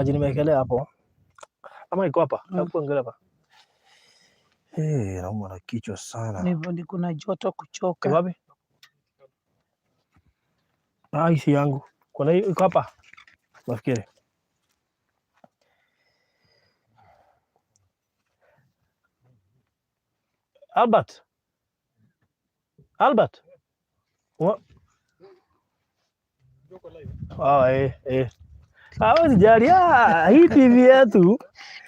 Maji nimewekelea hapo. Ama iko hapa? Hebu angalia hapa. Eh, naumwa na kichwa sana. Ni kuna joto Iko kuchoka. wapi? Ah, hii si yangu. Kuna hii iko hapa. Nafikiri. Albert. Albert. Wa- Ah, eh, eh. Ah, wewe sijali. Ah, hii TV yetu,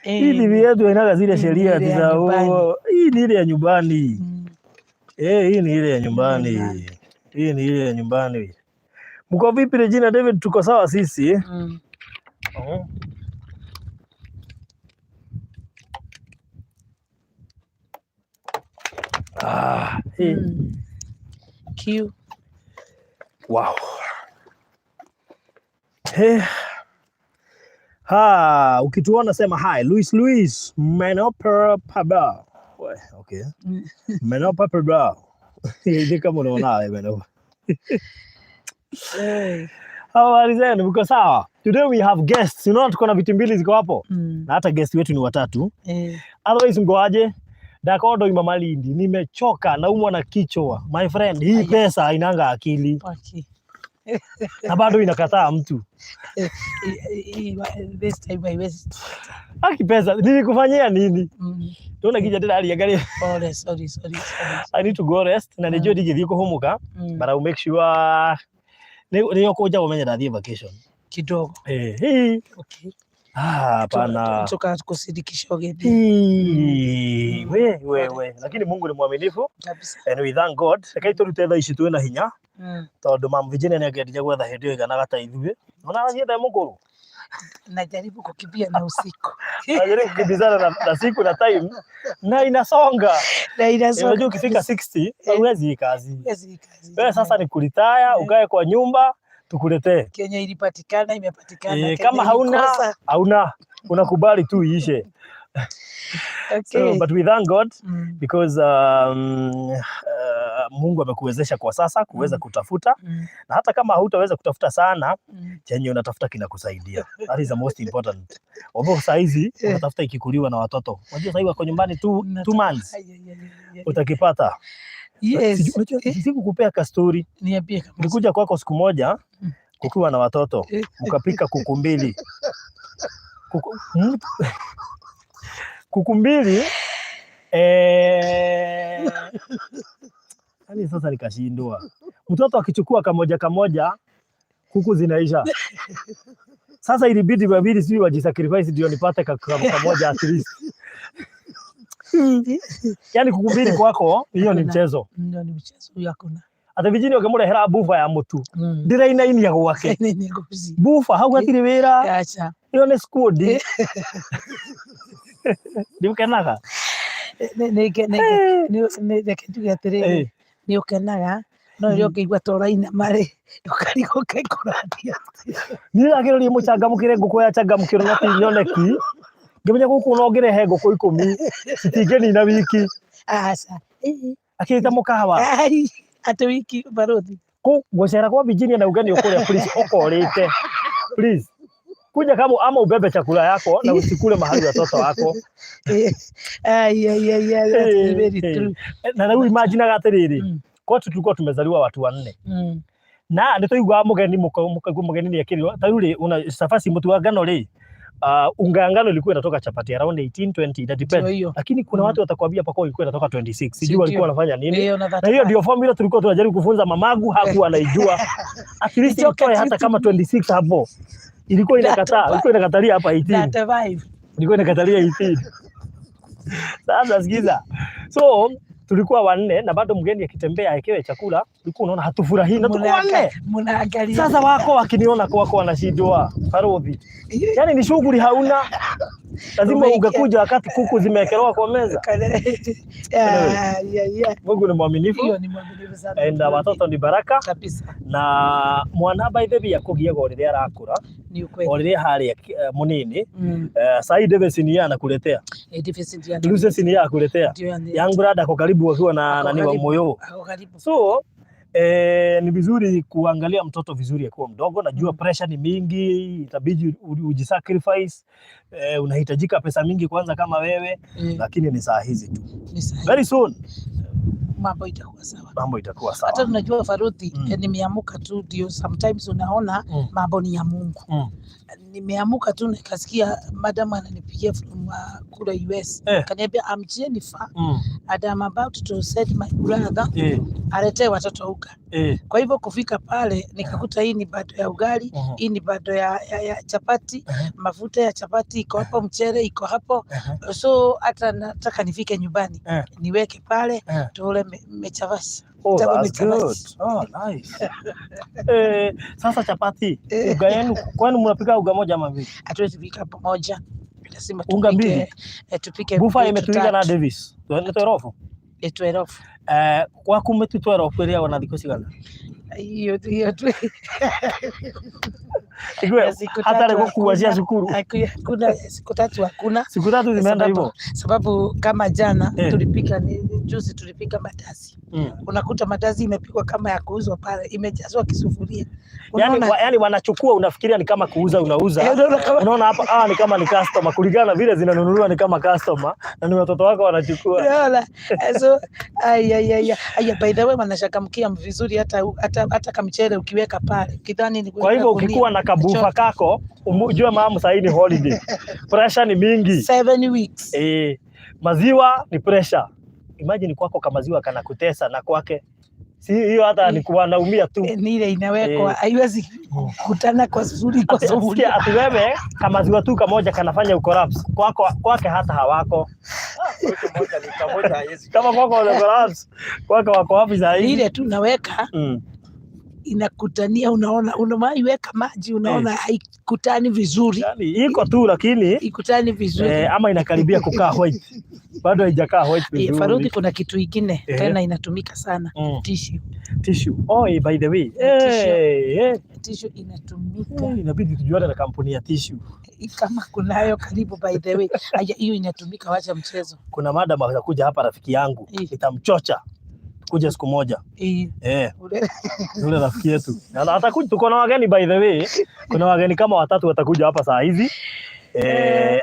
hii TV yetu hainaga zile Hii ni sheria ile ya za nyumbani. oh, hii ni ile ya nyumbani. Eh, hii ni ile ya nyumbani. Nyumbani. Hii ni ile ya nyumbani. Mko vipi Regina David? Tuko sawa sisi. Oh. Ah, hii. Kiu. Wow. Hey. Ha, ukituona sema hi. Luis Luis Menopa Paba. We, okay. Menopa Paba. Ni kama unaona wewe Menopa. Hey. Habari zenu, mko sawa? Today we have guests. Unaona tuko na viti mbili ziko hapo. Na hata guest wetu ni watatu. Otherwise mko aje? Dakodo ima Malindi, nimechoka, naumwa na kichwa. My friend, hii Aya. pesa hainanga akili Paki. Na bado inakataa mtu. This time I was Haki pesa, nilikufanyia nini? Ndona nginya ndĩraria ngarĩ. Pole, sorry, sorry, sorry. I need to go rest na nĩnjũĩ ndingĩthiĩ kũhũmũka, but I will make sure nĩ ũkũnja ũmenye ndathiĩ vacation. Kidogo. Eh, hii. Okay. Ah, hapana. Tukakusindikisha ũgĩthiĩ. Hii, we we we, lakini Mungu ni mwaminifu Kabisa. and we thank God. Rekei tũrute thaa ici twĩna hinya tondũ mam Virginia nĩ angĩendire gwetha hĩndĩ ĩyo ĩiganaga ta ithuĩ. Ona athiĩte mũkũrũ. Najaribu kukimbia na usiku. Anajaribu kukimbizana na siku na time na inasonga. Na inasonga. Unajua ukifika Kabisa. 60 hauwezi hii kazi. Huwezi kazi. Wewe sasa ni kuretire, ukae kwa nyumba tukuletee. Kenya ilipatikana, imepatikana. Eh, Kenya kama hauna ilikosa. hauna, unakubali tu iishe. Okay. So, but we thank God because Mungu amekuwezesha kwa sasa kuweza kutafuta na hata kama hautaweza kutafuta sana, chenye unatafuta kinakusaidia. That is the most important. Although saa hizi unatafuta ikikuliwa na watoto. Unajua saa hii wako nyumbani 2 months Ai, ai, ai, ai, ai. utakipata. Yes. Unajua sikukupea ka story. Niambie kama Nilikuja kwako siku moja kukiwa na watoto, mkapika kuku mbili. Kuku mbili eh, yani sasa nikashindwa. Mtoto akichukua kamoja kamoja, kuku zinaisha. Sasa ilibidi wawili sijui wajisacrifice ndio nipate kamoja at least. Yani kuku mbili kwako hiyo ni mchezo. Ndio, ni mchezo huyo hakuna. Ati Virginia ũkĩmũrehera buba ya mũtu ndĩrainainia gwake. Nini ngozi. Buba hau hatirĩ wĩra. Acha. Ĩyo nĩ squad. Nĩũkenaga? Nĩ reke njuge atĩrĩrĩ, nĩ ũkenaga no rĩrĩa ũngĩigua ta ũrainama rĩ, ũkarigwo kaĩ kũrathiĩ atĩa. Niĩ ndakĩroria mũcangamũkĩre ngũkũ ya changamũkĩro na ti nyoneki, ngĩmenya gũkũ no ngĩrehe ngũkũ 10 citingĩnina wiki. Aca. Akĩrĩte mũkawa. Ai, atĩ wiki barothi. Gũcera kwa Virginia na uge nĩ ũkũrĩa, please ũkorĩte, please kuja kama ama ubebe chakula yako na usikule mahali watoto wako. Ai, ai, ai, ai, that is very true. Na rĩu imagine atĩrĩrĩ, kwetu tulikuwa tumezaliwa watu wanne na nĩ tũiguaga mũgeni mũkaigua mũgeni nĩ ekĩrirwo ta rĩu rĩ una cabaci mũtu wa ngano rĩ, unga ya ngano ilikuwa inatoka chapati around 18 20, ina depend, Ndio hiyo. lakini kuna watu watakwambia pako ilikuwa inatoka 26, sijui Ndio. walikuwa wanafanya nini. Hiyo na Na hiyo ndio formula tulikuwa tunajaribu kufunza mamagu, hakuwa anaijua. At least Itoke itoe hata kama 26 hapo, ilikuwa inakataa, ilikuwa inakatalia hapa 18. 35. Ilikuwa inakatalia 18. Sasa sikiza, so tulikuwa wanne na bado mgeni akitembea aekewe chakula, ulikuwa unaona hatufurahii na tuko wanne. Mnaangalia. Sasa wako wakiniona kwako wanashindwa farodhi, yani ni shughuli hauna, lazima ungekuja wakati kuku zimeekelewa kwa meza. Mungu ni mwaminifu. Hiyo ni mwaminifu sana. And watoto ni baraka. Kabisa. Na mwana by the way akũgiaga o rĩrĩa arakũra, Ni ukweli. o rĩrĩa harĩa mũnini. Sahi Davis ni yeye anakuletea. Eh, deficit ya Lucy ni yeye akuletea. Ndio Young brother ako karibu akiwa na Ako nani wa karibu. moyo. Ako karibu. So Ni vizuri kuangalia mtoto vizuri akiwa mdogo. Najua pressure ni mingi, itabidi ujisacrifice. Unahitajika pesa mingi kwanza kama wewe, lakini ni saa hizi tu. Ni sahihi. Very soon Mambo itakuwa sawa. Mambo itakuwa sawa. Hata tunajua, Faruthi, nimeamuka tu ndio sometimes unaona mambo ni ya Mungu. Nimeamuka tu nikasikia madam ananipigia from kule US. Kaniambia, "I'm Jennifer and I'm about to send my brother aletee watoto uga." Kwa hivyo kufika pale nikakuta hii ni bando ya ugali, hii ni bando ya chapati, mafuta ya chapati iko hapo, mchele iko hapo. So hata nataka nifike nyumbani niweke pale tule mechavasi. Oh, Chapa that's good. mechavasi. Oh, nice. Sasa chapati, uga yenu, kwani mnapika uga moja ama mbili? Hatuwezi pika pamoja, lazima Unga tupike, mbili? tupike Bufa mbili imetuiga na tutatu. Davis. Nĩ twerobu. 12. Kwaku mĩtu 12 ĩrĩagwo na thikũ cigana? Hiyo hiyo tu. Igue Ya siku hatarĩ tatu gũkua cia hakuna. cukuru. Hakuna siku 3 hakuna. Siku 3 zimeenda Sababu, hivyo. sababu kama jana tulipika juzi tulipika mandazi. Unakuta mandazi imepikwa kama ya kuuzwa pale, imejazwa kisufuria. Yani, Unaona? yani wanachukua, unafikiria ni kama kuuza unauza. Unaona kama Unaona hapa ni kama ni customer, kulingana na vile zinanunuliwa ni kama customer na ni watoto wako wanachukua. Unaona? So ay ay ay ay, by the way, wanashakamkia vizuri, hata kamchele ukiweka pale kidhani ni Kwa kuweka hivyo gunia. ukikuwa na kabufa kako ujue mamu sahii ni holiday. Pressure ni mingi. 7 weeks. Maziwa ni pressure. Imagine kwako kamaziwa kanakutesa na kwake si hiyo, hata ni kuwa naumia tu. Ni ile inawekwa, haiwezi kukutana kwa suri kwa sufuria. Sikia, ati wewe kamaziwa tu kamoja kanafanya ucollapse. Kwako kwake hata hawako. Moja lita moja haiwezi. Kama kwako wana collapse, kwako wako wapi saa Ni hizi? ile tu naweka inakutania, unaona unawaiweka maji, unaona haikutani vizuri, Yani iko tu lakini ikutani vizuri. Ama inakaribia kukaa white. Bado haijakaa white Faruthi, vizuri. kuna kitu ingine tena inatumika sana, tissue. Tissue. Oh, by the way. Tissue. Eh. Tissue inatumika. Inabidi tujuane na kampuni ya tissue. Kama kunayo karibu, by the way. Aya, hiyo inatumika, wacha mchezo. Kuna madam atakuja hapa, rafiki yangu, nitamchocha kuja siku moja. Yule rafiki yetu. Na atakuja, tuko na wageni, by the way. Kuna wageni kama watatu watakuja hapa saa hizi.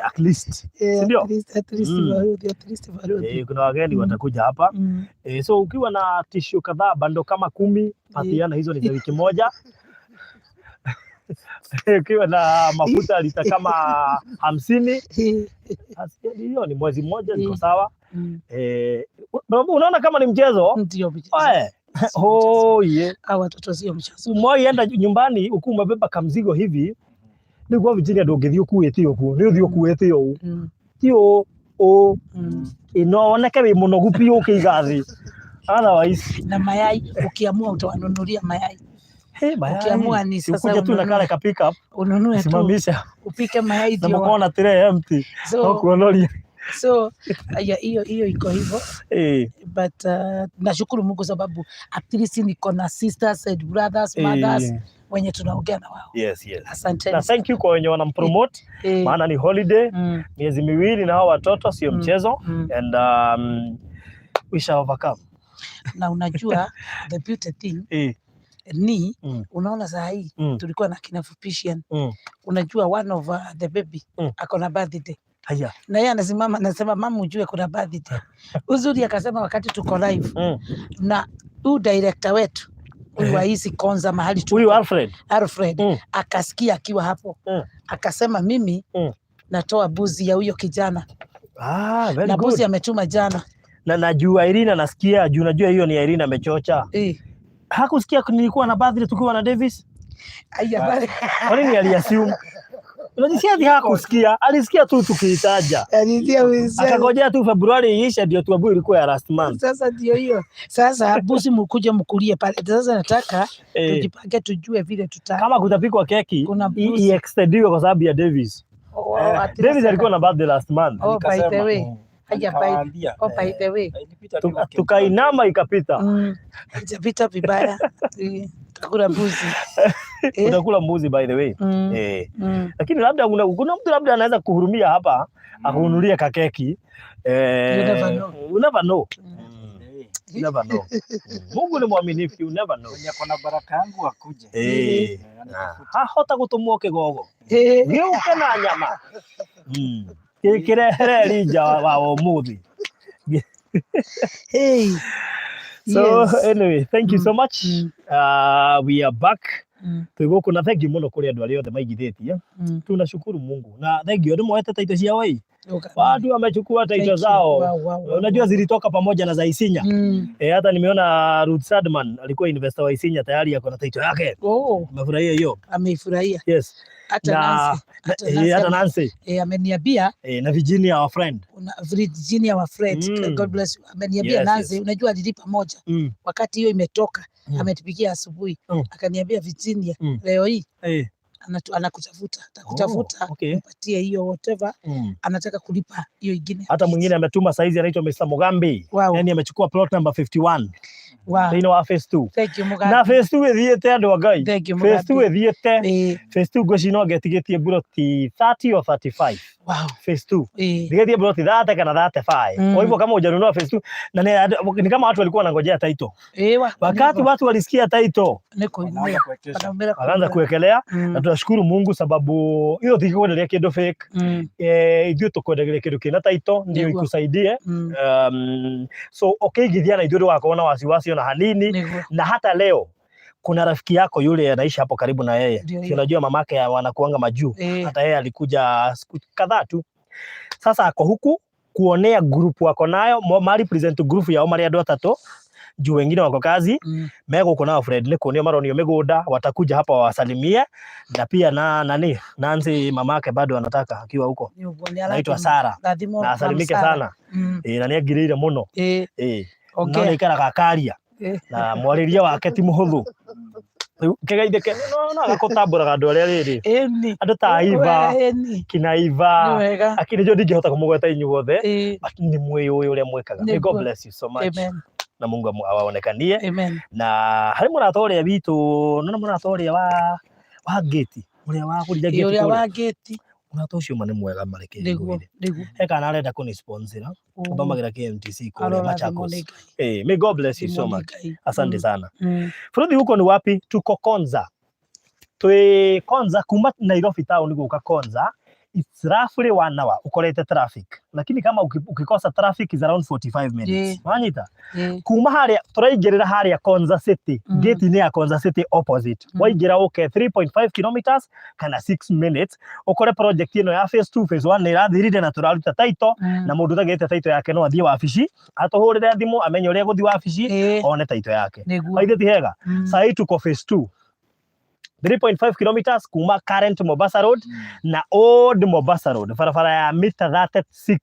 At least. Si ndio? At least, at least, Faruthi, at least, Faruthi. Kuna wageni watakuja hapa. So ukiwa na tissue kadhaa, bando kama 10, patiana hizo ni za wiki moja. Ukiwa na mafuta lita kama 50, hiyo ni mwezi mmoja, ziko sawa. Unaona kama ni mchezo? Ndio mchezo. Oe. Sio mchezo. Oh, yeah. Hawa watoto sio mchezo. Umewahi enda nyumbani ukiwa umebeba kamzigo hivi, rĩu kwa Virginia ndũngĩthiĩ ũkuĩte ũguo, nĩ ũthiĩ ũkuĩte ũũ ti ũ ũ no woneke wĩ mũnogu biũ ũkĩiga thĩ, otherwise Na mayai ukiamua utawanunulia mayai. Hey, mayai. Ukiamua ni Si sasa ukuje tu na ununue. kale ka pick up Ununue tu simamisha upike mayai na ndio. mkona tray empty, no So kuonoria. so aya, hiyo hiyo iko hivyo, but nashukuru Mungu sababu at least niko na sisters and brothers, mothers wenye tunaongea na wao. Yes. Asanteni. Na thank you kwa wenye wanampromote, maana ni holiday, miezi 2 na hao watoto sio mchezo, and we shall overcome. Na unajua the beauty thing ni unaona saa hii tulikuwa na kina Fupishian. Unajua one of the baby ako na birthday Haya. Na yeye anasimama anasema, "Mama, ujue kuna birthday." Uzuri akasema wakati tuko live na huyu director wetu huyu wa hizi Konza mahali tuko, Huyu Alfred. Alfred, akasikia akiwa hapo, akasema, "Mimi natoa buzi ya huyo kijana." Ah, very Na good. buzi ametuma jana. Na najua Irina nasikia juu, najua hiyo ni Irina amechocha. Hakusikia nilikuwa na birthday tukiwa na Davis? Aya, bale. Kwa nini aliassume? Unajisikia ati hakusikia, alisikia tu tukiitaja. Alisikia wizee. Akagojea tu Februari iishe ndio tuambiwe ilikuwa ya last month. Sasa ndio hiyo sasa, buzi mkuje mkulie pale. Sasa nataka tujipange tujue vile tuta Kama kutapikwa keki Kuna buzi. iextendiwe kwa sababu ya Davis. Oh, at least- Davis alikuwa na birthday last month. Oh, by the Nikasema, way. Haya, by, Nikawaambia, oh, by the way. Ilipita tu Tukainama ikapita. Haijapita vibaya. Takula mbuzi. Utakula mbuzi, by the way. Lakini labda kuna mtu labda anaweza kuhurumia hapa akununulia kakeki. You never know. You never know. You never know. Mungu ni mwaminifu, you never know. Mwenye ako na baraka yangu akuje. Eh. Eh, anitafute. Hahota gũtũmwo kĩgogo Eh. gĩũke na nyama gĩkĩrehere Elijah wa ũmũthĩ. Hey. So Yes. anyway, thank you so much. We are back. Twĩ gũkũ na thank you mũno kũrĩ andũ arĩa othe maigithĩtie. Tunashukuru Mungu na thank you andũ moete taito ciao ĩ. Watu wamechukua Thank taito you. zao. Wow. Unajua zilitoka pamoja na za Isinya. Eh, hata nimeona Ruth Sadman alikuwa investor wa Isinya tayari ako na taito yake. Oh, Nimefurahia hiyo. ameifurahia. Yes. Hata Na Nancy, hata eh, Nancy hata Nancy ameniambia eh, na Virginia our friend. una Virginia wa Fred, God bless you. Ameniambia Nancy, unajua alilipa moja wakati hiyo imetoka, ametupigia asubuhi akaniambia Virginia, leo hii anakutafuta, atakutafuta Oh, okay. mpatie hiyo whatever anataka kulipa hiyo ingine. Hata mwingine ametuma saizi anaitwa Mr. Mugambi. Yani amechukua plot number 51 thĩinĩ wa phase 2. Thank you Na Mugambi. phase 2 ĩthiĩte andũ a Ngai. Thank you Phase 2 Mugambi. ĩthiĩte. Phase 2 ngwĩciria no ngetigĩtie mburoti 30 or 35. Phase 2. Ndigetie mburoti 30 kana 35. Kwa hivyo kama hujanunua phase 2 na ni kama watu walikuwa wanangojea title. Wakati watu walisikia title Wanaanza kuwekeza. wakaanza kuwekelea na tunashukuru Mungu sababu hiyo tikikwenderia kindu fake. Ithuĩ tũkwendageria kĩndũ kĩna title ndio ikusaidie. So ũkĩigithia na ithuĩ ndũgakorwo na wasiwasi ona hanini. Na hata leo kuna rafiki yako yule anaishi hapo karibu na yeye, Ndio si hiyo. unajua mamake wanakuanga majuu. Hata yeye alikuja siku kadhaa tu. Sasa ako huku kuonea group wako nayo mari present group yao mari andũ atatũ juu wengine wako kazi megũkũ nao Fred nĩ kuonio maronio mĩgũnda, watakuja hapa wawasalimie, na pia na nani Nancy mamake bado anataka akiwa huko anaitwa Sara Rathimwo na asalimike Sara. sana. Na nĩangirĩire mũno. No Ongea. nĩaikaraga akaria na mwarĩrie wake ti mũhũthũ. Rĩu kĩgeithĩke no agakũtambũraga andũ arĩa rĩrĩ Ĩni. andũ ta Iva Ĩni. kina Nĩ Iva wega. akiri njo ndingĩhota kũmũgweta inyuothe but nĩ mwĩyũĩ ũrĩa mwĩkaga. May God Nĩguo. bless you so much. Amen. Na Mungu awaonekanie. Amen. Na harĩ mũrata ũrĩa witũ nona mũrata ũrĩa wa ngĩti ũrĩa wagũrire ngĩti Ũrĩa kũrĩa. wa ngĩti. Mũrata ũcio ma nĩ mwega mareke Nĩguo. ngwĩre. Nĩguo. He kana arenda kũni sponsor athomagĩra KMTC kũrĩa Arorathimwo Machakos. nĩ Ngai. May God bless you so Rathimwo nĩ much. Ngai. Asante sana. Bũrũri huko ni wapi? Tuko Konza. Twĩ Konza kuma Nairobi town gũka Konza. It's roughly 1 hour ukorete traffic. Lakini kama ukikosa traffic is around 45 minutes. Wanyita? Kuma harĩa tũraingĩrĩra harĩa Konza City, gate-inĩ ya Konza City opposite. Waingĩra ũke 3.5 kilometers kana 6 minutes ũkore project ĩno ya phase 2 phase 1 nĩ ĩrathirire na tũraruta title na mũndũ ũtagĩte title yake no athiĩ wabici atũhũrĩre thimũ amenye ũrĩa gũthiĩ wabici one title yake. Nĩguo. Aithe ti hega. Sahi tuko phase 2 3.5 kilometers kuma current Mombasa Road na old Mombasa Road barabara ya mita 36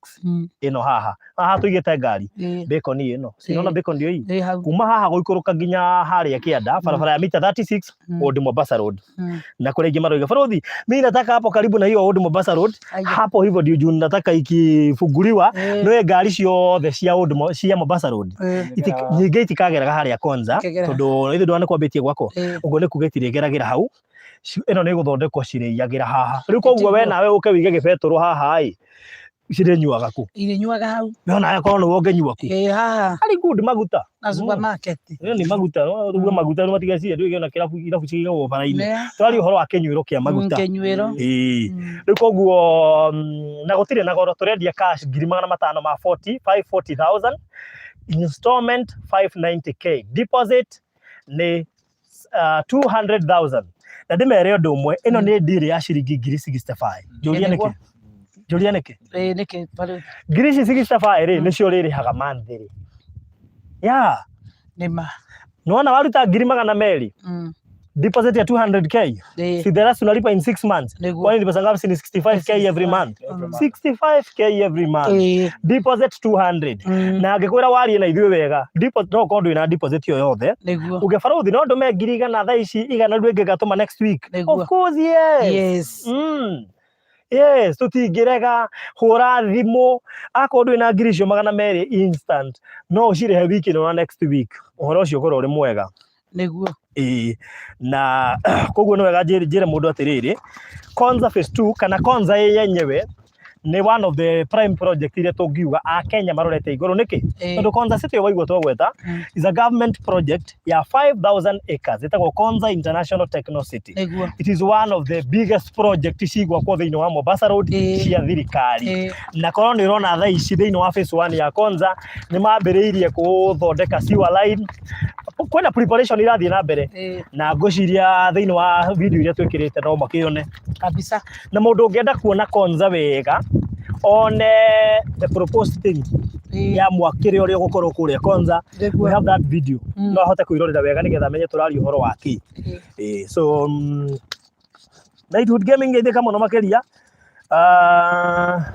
ĩno haha haha tũigĩte ngari bacon ĩno sinona bacon ndio hii Ĩ hau. kuma haha gũikũrũka nginya harĩa kĩanda barabara ya mita 36 old Mombasa Road na kũrĩa ingĩ maroiga barothi mimi nataka hapo karibu na hiyo old Mombasa Road Aya. hapo hivyo ndio juu nataka ikifunguliwa no ngari ciothe cia old cia Mombasa Road nyingĩ itikageraga harĩa Konza Ikagera. tondũ ithuĩ ndwana kwambĩtie gwakwo ũguo nĩ kuga itirĩgeragĩra hau ĩno nĩ ĩgũthondekwo cirĩiyagĩra haha rĩu koguo we Tiguo. nawe ũke wĩige gĩbetũrũ haha ĩ cirĩnyuaga kũ Irĩnyuaga hau. we onawe korwo nĩwe ũngĩnyua kũ Ĩ haha harĩ good maguta na supermarket. Ĩyo nĩ maguta rĩu maguta rĩu matigacie ndũĩ ona kĩrabu irabu cigagwo bara-inĩ Ne. twaria ũhoro wa kĩnyuĩro kĩa maguta Kĩnyuĩro. ĩĩ rĩu koguo na gũtirĩ na goro tũrendia cash ngiri magana matano ma 40 540,000 installment 590K deposit nĩ 200,000 na ndĩmere ũndũ ũmwe ĩno nĩ deal ya ciringi ngiri 65 njũria Nĩguo. nĩkĩ njũria nĩkĩ Ĩ nĩkĩ barũthi? ngiri ici 65 rĩ nĩcio ũrĩrĩhaga monthly ya Nĩ ma. nĩwona waruta ngiri magana merĩ deposit ya 200K si the rest unalipa in 6 months. Nĩguo. Kwani ni pesa ngapi? Si ni 65K every month. Every month. 65K every month. Deposit 200. Na angĩkwĩra warie na ithuĩ wega deposit no ũkorwo ndwĩ na deposit yo yothe Nĩguo. uge barothi no ndũme ngiri igana thaa ici igana rĩu ĩngĩgatũma next week. Nĩguo. Of course yes. Yes. Yes, tũtingĩrega hũra thimũ akorwo ndwĩ na ngiri icio magana merĩ instant no ũcirĩhe wiki ĩno na next week ũhoro ũcio ũkorwo ũrĩ mwega. Nĩguo. Ĩĩ na koguo nĩ wega njĩre mũndũ atĩrĩrĩ Konza phase 2 kana Konza ĩ yenyewe Nĩ one of the prime project iria tũngiuga a Kenya marorete igũrũ. Nĩkĩ? Tondũ Konza City ĩyo waigua twagweta is a government project ya 5000 acres, ĩtagwo Konza International Techno City. It is one of the biggest project cigwakwo thĩinĩ wa Mombasa Road cia thirikari. Na korwo nĩ ũrona thaa ici thĩinĩ wa phase 1 ya Konza nĩ mambĩrĩirie gũthondeka sewer line, kwĩna preparation irathiĩ na mbere. Na ngwĩciria thĩinĩ wa video iria twĩkĩrĩte no makĩone. Kabisa. Na mũndũ ũngĩenda kuona Konza wega, one the proposed thing ya mwakĩre ũrĩa ũgũkorwo kũrĩa Konza, we have that video. No ahote kwĩrorera wega nĩgetha amenye tũraria ũhoro wa kĩ. So Knighthood Gaming, ngeithĩka mũno makĩria. Ah,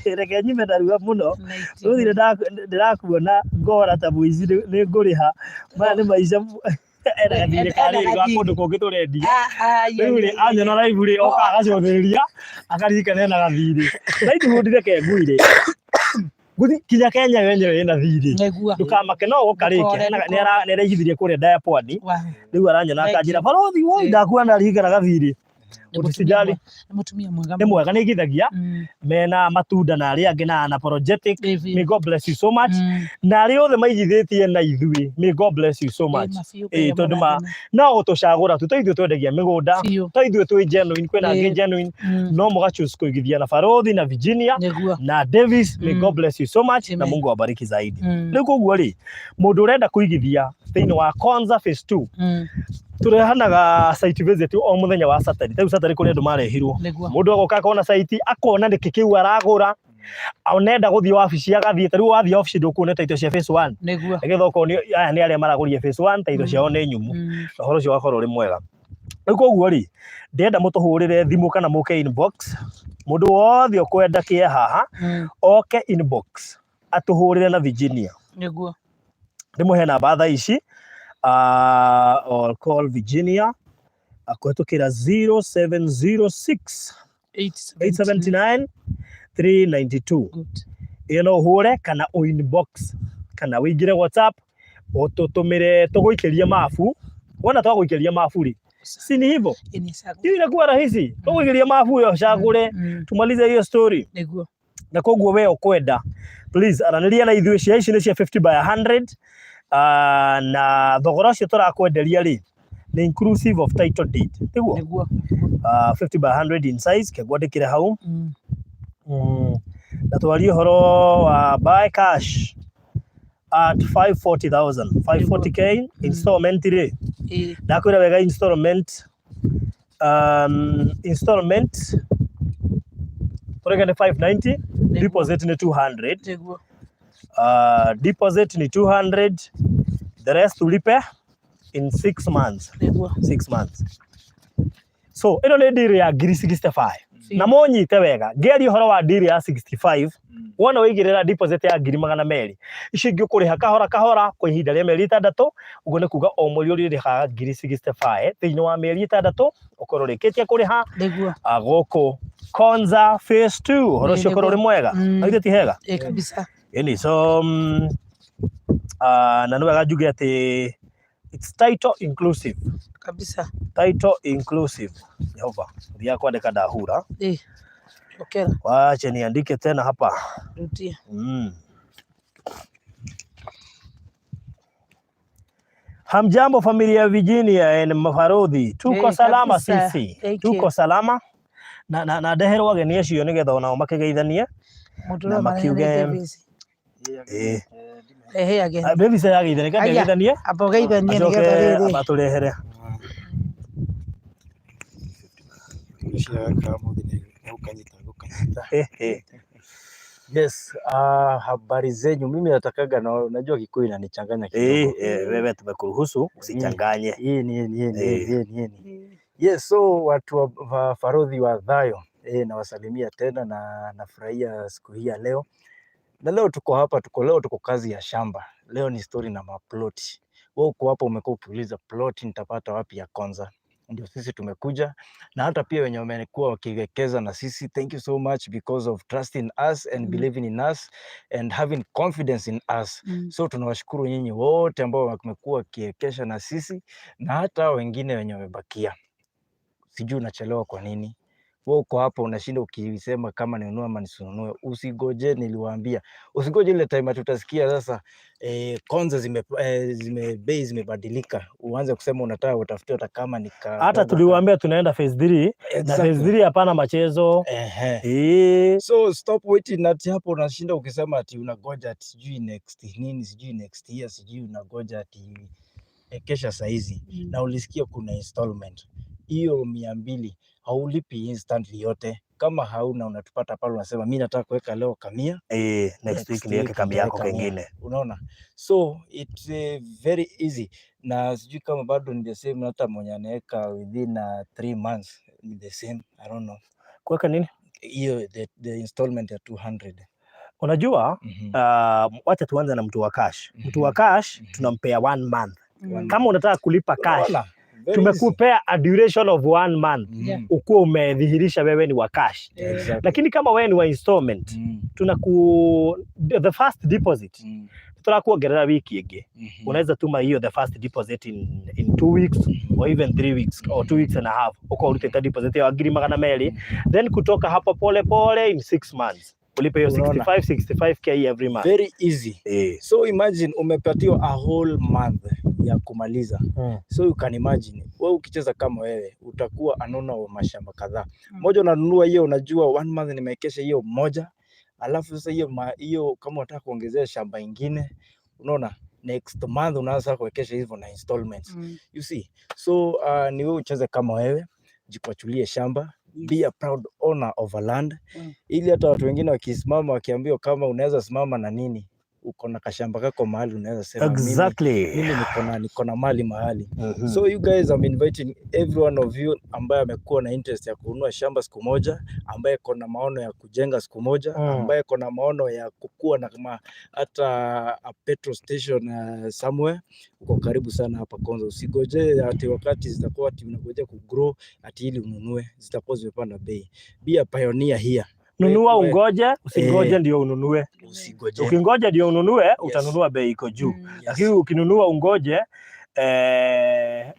reke nyime narua mũno. Rũthire ndĩrakuona ngora ta mũici, nĩ ngũrĩha. Maya nĩ maica, ena gathirĩ ka rĩrĩ ga kũndũ kũngĩ tũrendia. Rĩu rĩ, anyona live rĩ, oka agacũthĩrĩria akaririkana ena gathirĩ. Knighthood, reke ngwĩre, guthi kinya Kenya yenyewe ĩna thirĩ. Ndũkamake, no gũkarĩke. Ndũkore, ndũkore. Nĩaraigithirie kũrĩa Diapwani. Rĩu aranyona Thank akanjĩra, you. "Barothi woi, ndakuona ndarigana gathirĩ." Ũticijali. Nĩ mũtumia mwega. Nĩ mwega, nĩ aigithagia mena matunda na arĩa angĩ na unapologetic. May God bless you so much. Na arĩa othe maigithĩtie na ithuĩ, may God bless you so much. Tondũ ma no gũtũcagũra tu, to ithuĩ twendagia mĩgũnda, to ithuĩ twĩ genuine, kwĩna angĩ genuine, no mũga choose kũigithia na Barothi na Virginia na Davis. May God bless you so much na Amen. Mungu awabariki zaidi. Rĩu koguo rĩ, mũndũ ũrenda kũigithia thĩinĩ wa Konza phase 2, tũrehanaga site visit o mũthenya wa Saturday. Rĩu Saturday kũrĩ andũ marehirwo. Mũndũ agoka akona site, akona nĩkĩ kĩu aragũra, onenda gũthiĩ wabici agathiĩ. Ta rĩu wathiĩ wabici ndũkuona title cia phase 1, nĩgetha ũkonio aya nĩ arĩa maragũrire phase 1, title ciao nĩ nyumu. Na ũhoro ũcio ũgakorwo ũrĩ mwega. Rĩu koguo rĩ, ndĩrenda mũtũhũrĩre thimũ kana mũke inbox. Mũndũ wothe ũkwenda kĩe haha, oke inbox atũhũrĩre na Virginia. Ndĩmũhe namba thaa ici, or call Virginia kũhetũkĩra 0706 879 392. Good. Ĩyo no ũhũre kana ũ inbox kana ũingĩre WhatsApp ũtũtũmĩre, tũgũikĩrie mabu. Wona twagũikĩria mabu rĩ, si ni hivyo? Ni sawa. Hiyo inakuwa rahisi, tũgũikĩria mabu ĩyo cagũre, tumalize hiyo story. Na koguo we ũkwenda, please aranĩria na ithuĩ. Cia ici nĩ cia 50 by 100, na thogora ũcio tũrakwenderia rĩ, nĩ inclusive of title deed, tiguo? Nĩguo. 50 by 100 in size, kengwandĩkĩre hau. Na twarie ũhoro wa buy cash at 540,000, 540K. Installment rĩ, ndakwĩra wega, installment, installment tũreke nĩ 590, deposit nĩ 200. Deposit ni 200, the rest ulipe in 6 months. 6 months. So ĩno nĩ deal ya ngiri 65, na mũnyite wega ngĩaria ũhoro wa deal ya 65. Wona waigĩrĩra deposit ya ngiri 200, icio ingĩ ũkũrĩha kahora kahora kwa ihinda rĩa mĩeri 6. Ũguo nĩ kuga o mweri ũrĩrĩhaga ngiri 65, thĩinĩ wa mĩeri 6 ũkorwo ũrĩkĩtie kũrĩha. Gũkũ Konza phase 2, ũhoro ũcio ũkorwo ũrĩ mwega. Na githĩ ti hega? Ĩ, kabisa. Ĩni, so na nĩ wega njuge atĩ it's title inclusive. Title inclusive. Jehova, thiaga kwandĩka, ndahura. Ĩ. Okera. Wache niandike tena hapa. Rudia. Hamjambo familia ya Virginia and Mafarodhi, tuko salama. Kabisa. Sisi Thank tuko you. salama, na ndeherwo ageni acio nĩgetha onao makĩgeithanie Mũndũ na ũrĩa makiuge. Davis. Rehe ageni. Ah, Davis arageithania, kende Aya. ageithanie. Amba ũgeithanie acoke nĩgetha rĩrĩ. amatũrehere. Ũcio mũthĩ nĩ gũkanyita gũkanyita. Yes, habari zenyu. Mimi natakaga na unajua Kikuyu inanichanganya kidogo. Wewe tumekuruhusu usichanganye. Hii ni ni ni ni ni. Yes, so watu wa Farodhi wa Thayo, nawasalimia tena na nafurahia siku hii ya leo. Na leo tuko hapa, tuko leo tuko kazi ya shamba. Leo ni story na maploti. Wewe uko hapa umekuwa ukiuliza ploti nitapata wapi ya Konza. Ndio sisi tumekuja, na hata pia wenye wamekuwa wakiwekeza na sisi, thank you so much because of trusting us and believing in us and having confidence in us. So tunawashukuru nyinyi wote ambao wamekuwa wakiwekesha na sisi na hata wengine wenye wamebakia. Sijui unachelewa kwa nini? Wewe Wewe uko hapo unashinda ukisema kama ninunue ama nisinunue. Usigoje, niliwaambia usigoje ile time ati utasikia sasa Konza zime bei zimebadilika, uanze kusema unataka utafute hata kama ni Hata tuliwaambia tunaenda phase 3 na phase 3 hapana machezo. So stop waiting ati hapo unashinda ukisema ati unangoja ati sijui next nini, sijui next year, sijui unangoja ati kesha saizi. Na ulisikia kuna installment hiyo 200 haulipi instantly yote. Kama hauna unatupata pale unasema mi nataka kuweka leo kamia, Next week niweke kamia yako kengine. Unaona, so it's very easy, na sijui kama bado ni the same, hata mwenye anaweka within 3 months ni the same, I don't know. Kuweka nini? Hiyo the installment ya 200. Unajua, wacha tuanze na mtu wa cash. Mtu wa cash tunampea 1 month. Kama unataka kulipa cash, Unaona? Very tumekupea a duration of 1 month. Ukuwa umedhihirisha wewe ni wa cash. Lakini kama wewe ni wa installment, the first deposit, turakuongerera wiki ĩngĩ. Unaweza tuma hiyo the first deposit in 2 weeks or even 3 weeks or 2 weeks and a half. Uko urutĩte deposit ya ngiri magana merĩ. Then kutoka hapo pole pole in 6 months ulipe hiyo Unaona? 65k every month. Very easy. So imagine umepatiwa a whole month ya kumaliza. So you can imagine wewe ukicheza kama wewe utakuwa anona wa mashamba kadhaa. Moja unanunua hiyo, unajua 1 month nimewekesha hiyo moja. Alafu sasa hiyo kama unataka kuongezea shamba ingine, unaona next month unaanza kuwekesha hivyo na installments. You see? So ni wewe ucheze kama wewe, jikwachulie shamba, be a proud owner of a land. Ili hata watu wengine wakisimama wakiambiwa kama unaweza simama na nini, uko na kashamba kako mahali unaweza sema mimi niko na mali mahali. So you guys, I'm inviting every one of you ambaye amekuwa na interest ya kununua shamba siku moja, ambaye ako na maono ya kujenga siku moja, ambaye ako na maono ya kukua na hata a petrol station somewhere, uko karibu sana hapa Konza. Usigoje ati wakati zitakuwa ati unagojea kugrow ati ili ununue, zitakuwa zimepanda bei. Be a pioneer here. Nunua ungoje, usingoje ndio ununue. Usingoje. Ukingoja ndio ununue, utanunua bei iko juu. Lakini ukinunua ungoje,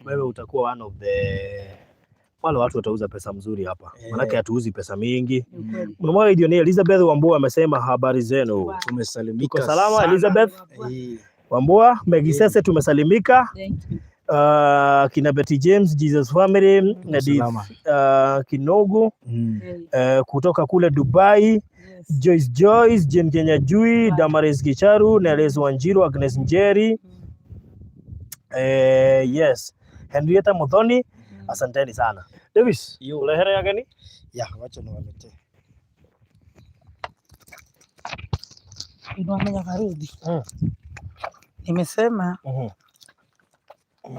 wewe utakuwa one of the wale watu watauza pesa mzuri hapa. Maanake hatuuzi pesa mingi. Mmoja ndio ni Elizabeth Wambua amesema habari zenu. Wow. Tumesalimika Tuko salama, sana. Elizabeth Wambua, Megisese tumesalimika. Thank you. Kina Betty James, Jesus Family, Tuko Edith, salama. Kinogu, kutoka kule Dubai. Joyce Joyce, Jane Kenya Jui, Wow. Damaris Gicharu, Neles Wanjiru, Agnes Njeri. Yes. Henrietta Muthoni, asanteni sana. Davis, Yo. ulehere ageni? Ya, wacha niwaletee. Inua Farudi. Nimesema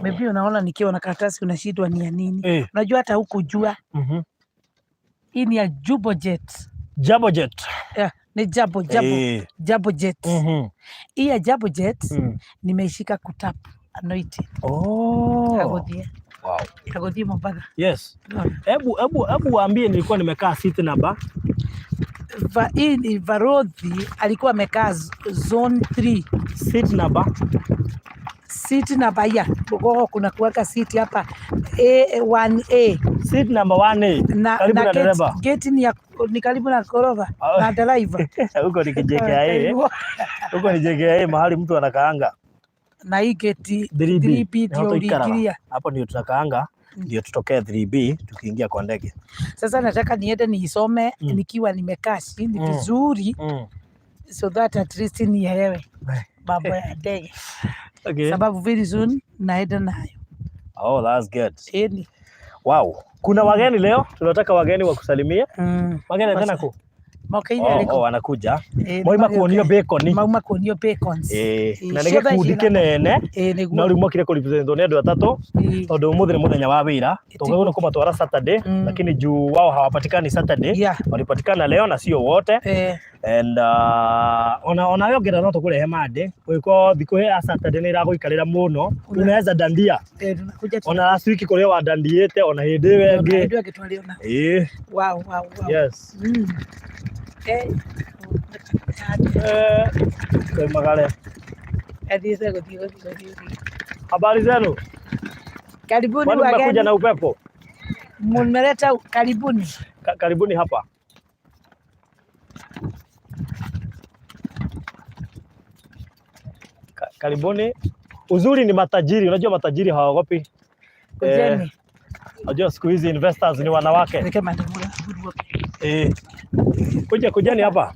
maybe unaona nikiwa na karatasi unashindwa ni ya nini? Unajua hata hukujua. Hii ni ya Jumbo Jet. Jambo Jet. Yeah, ni Jambo, Jambo. Jambo Jet. Hii ya Jambo Jet nimeishika kutap anointing. Agothie. Wow. Agothie Mombasa. Yes. Hebu waambie nilikuwa nimekaa seat number. Hii ni Varodhi alikuwa amekaa zone 3. Seat number. Seat number ya. Kwa kuna kuweka seat hapa A1A. Seat number 1A. Na, Karibu na na dereva. Gate ni karibu na gorofa na driver. Huko ni JKIA. Huko ni JKIA mahali mtu anakaanga. Na hii gate 3B. 3B Ni hapo ndio ikarara. uliingilia. Hapo ndio tunakaanga, ndio tutokee 3B tukiingia kwa ndege. Sasa nataka niende niisome nikiwa nimekaa chini vizuri so that at least nielewe mambo ya ndege. Sababu very soon naenda nayo. Oh, that's good. Eni. Wow. Kuna wageni leo, tunataka wageni wa kusalimia. Wageni tena ku? Mokaine Oh, aliko. oh, wanakuja. Moima kuonio bacon. Mauma kuonio bacons. Na nĩ gĩkundi kĩnene. Nĩguo. No rĩu mokire kũrepresentwo nĩ andũ atatũ. Tondũ ũmũthĩ nĩ mũthenya wa wĩra. Tũngĩagĩrĩirwo kũmatwara Saturday, lakini juu wao hawapatikani Saturday. Walipatikana leo na sio wote. And ona yongerera no tũkũrehe Monday. Gwĩko thikũ ya Saturday nĩ ĩragũikarĩra mũno. Unaweza dandia. Tunakuja tu. Ona last week kũrĩa wadandiĩte ona hĩndĩ ĩyo ĩngĩ. Hĩndĩ ĩyo ĩngĩ twariona. Wow. Twimagare. Athiĩte gũthiĩ, gũthiĩ, gũthiĩ, gũthiĩ. Habari zenu? Karibuni Kwani mmekuja wageni. na upepo? Mmeleta karibuni. Karibuni hapa. Karibuni. Uzuri ni matajiri, unajua matajiri hawaogopi. Kujeni. Unajua siku hizi investors ni wanawake. Weke mandamula. Kuja kujeni hapa.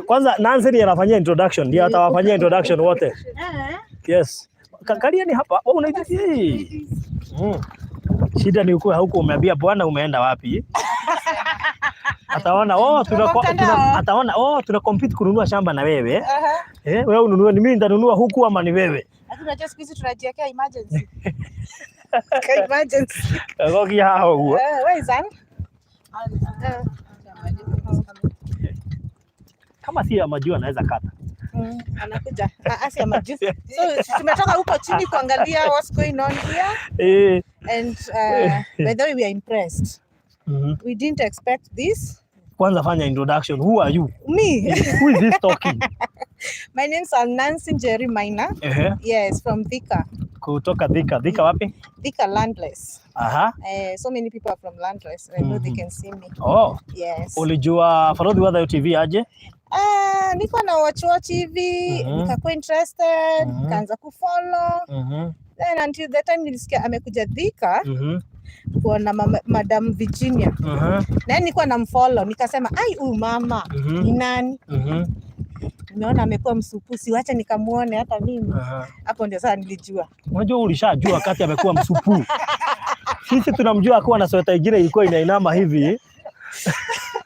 Kwanza Nancy ndiye anafanyia introduction, ndiye atawafanyia introduction wote. Yes. Kalieni hapa. Wewe unaita. Shida ni uko huko umeambia bwana umeenda wapi? Ataona oh ataona oh tuna compete kununua shamba na wewe. Wewe ununue ni mimi nitanunua huku ama ni wewe? Lakini unajua siku hizi tunajiwekea emergency. Ka emergency. Gogi hao huo. Where is Ann? Kama si ya majuu anaweza kata. Anakuja. Si ya majuu. So tumetoka huko chini kuangalia what's going on here. And by the way we are impressed. We didn't expect this. Kwanza fanya introduction. Who are you? Me. Who is this talking? My name's Nancy Njeri Maina. Yes, from Thika. Kutoka Thika. Thika wapi? Thika Landless. Aha. So many people are from Landless. I know they can see me. Oh. Yes. Ulijua Farodhi wa Thayo TV aje? Niko na watch hivi, nikakuwa interested, nikaanza kufollow. Then until the time nilisikia amekuja Thika kuona Madam Virginia. Na nilikuwa namfollow, nikasema ai huyu mama ni nani? Nimeona amekuwa msupusi, acha nikamuone hata mimi. Hapo ndio sasa nilijua. Unajua ulishajua wakati amekuwa msupu. Sisi tunamjua akiwa na sweta ingine ilikuwa inainama hivi.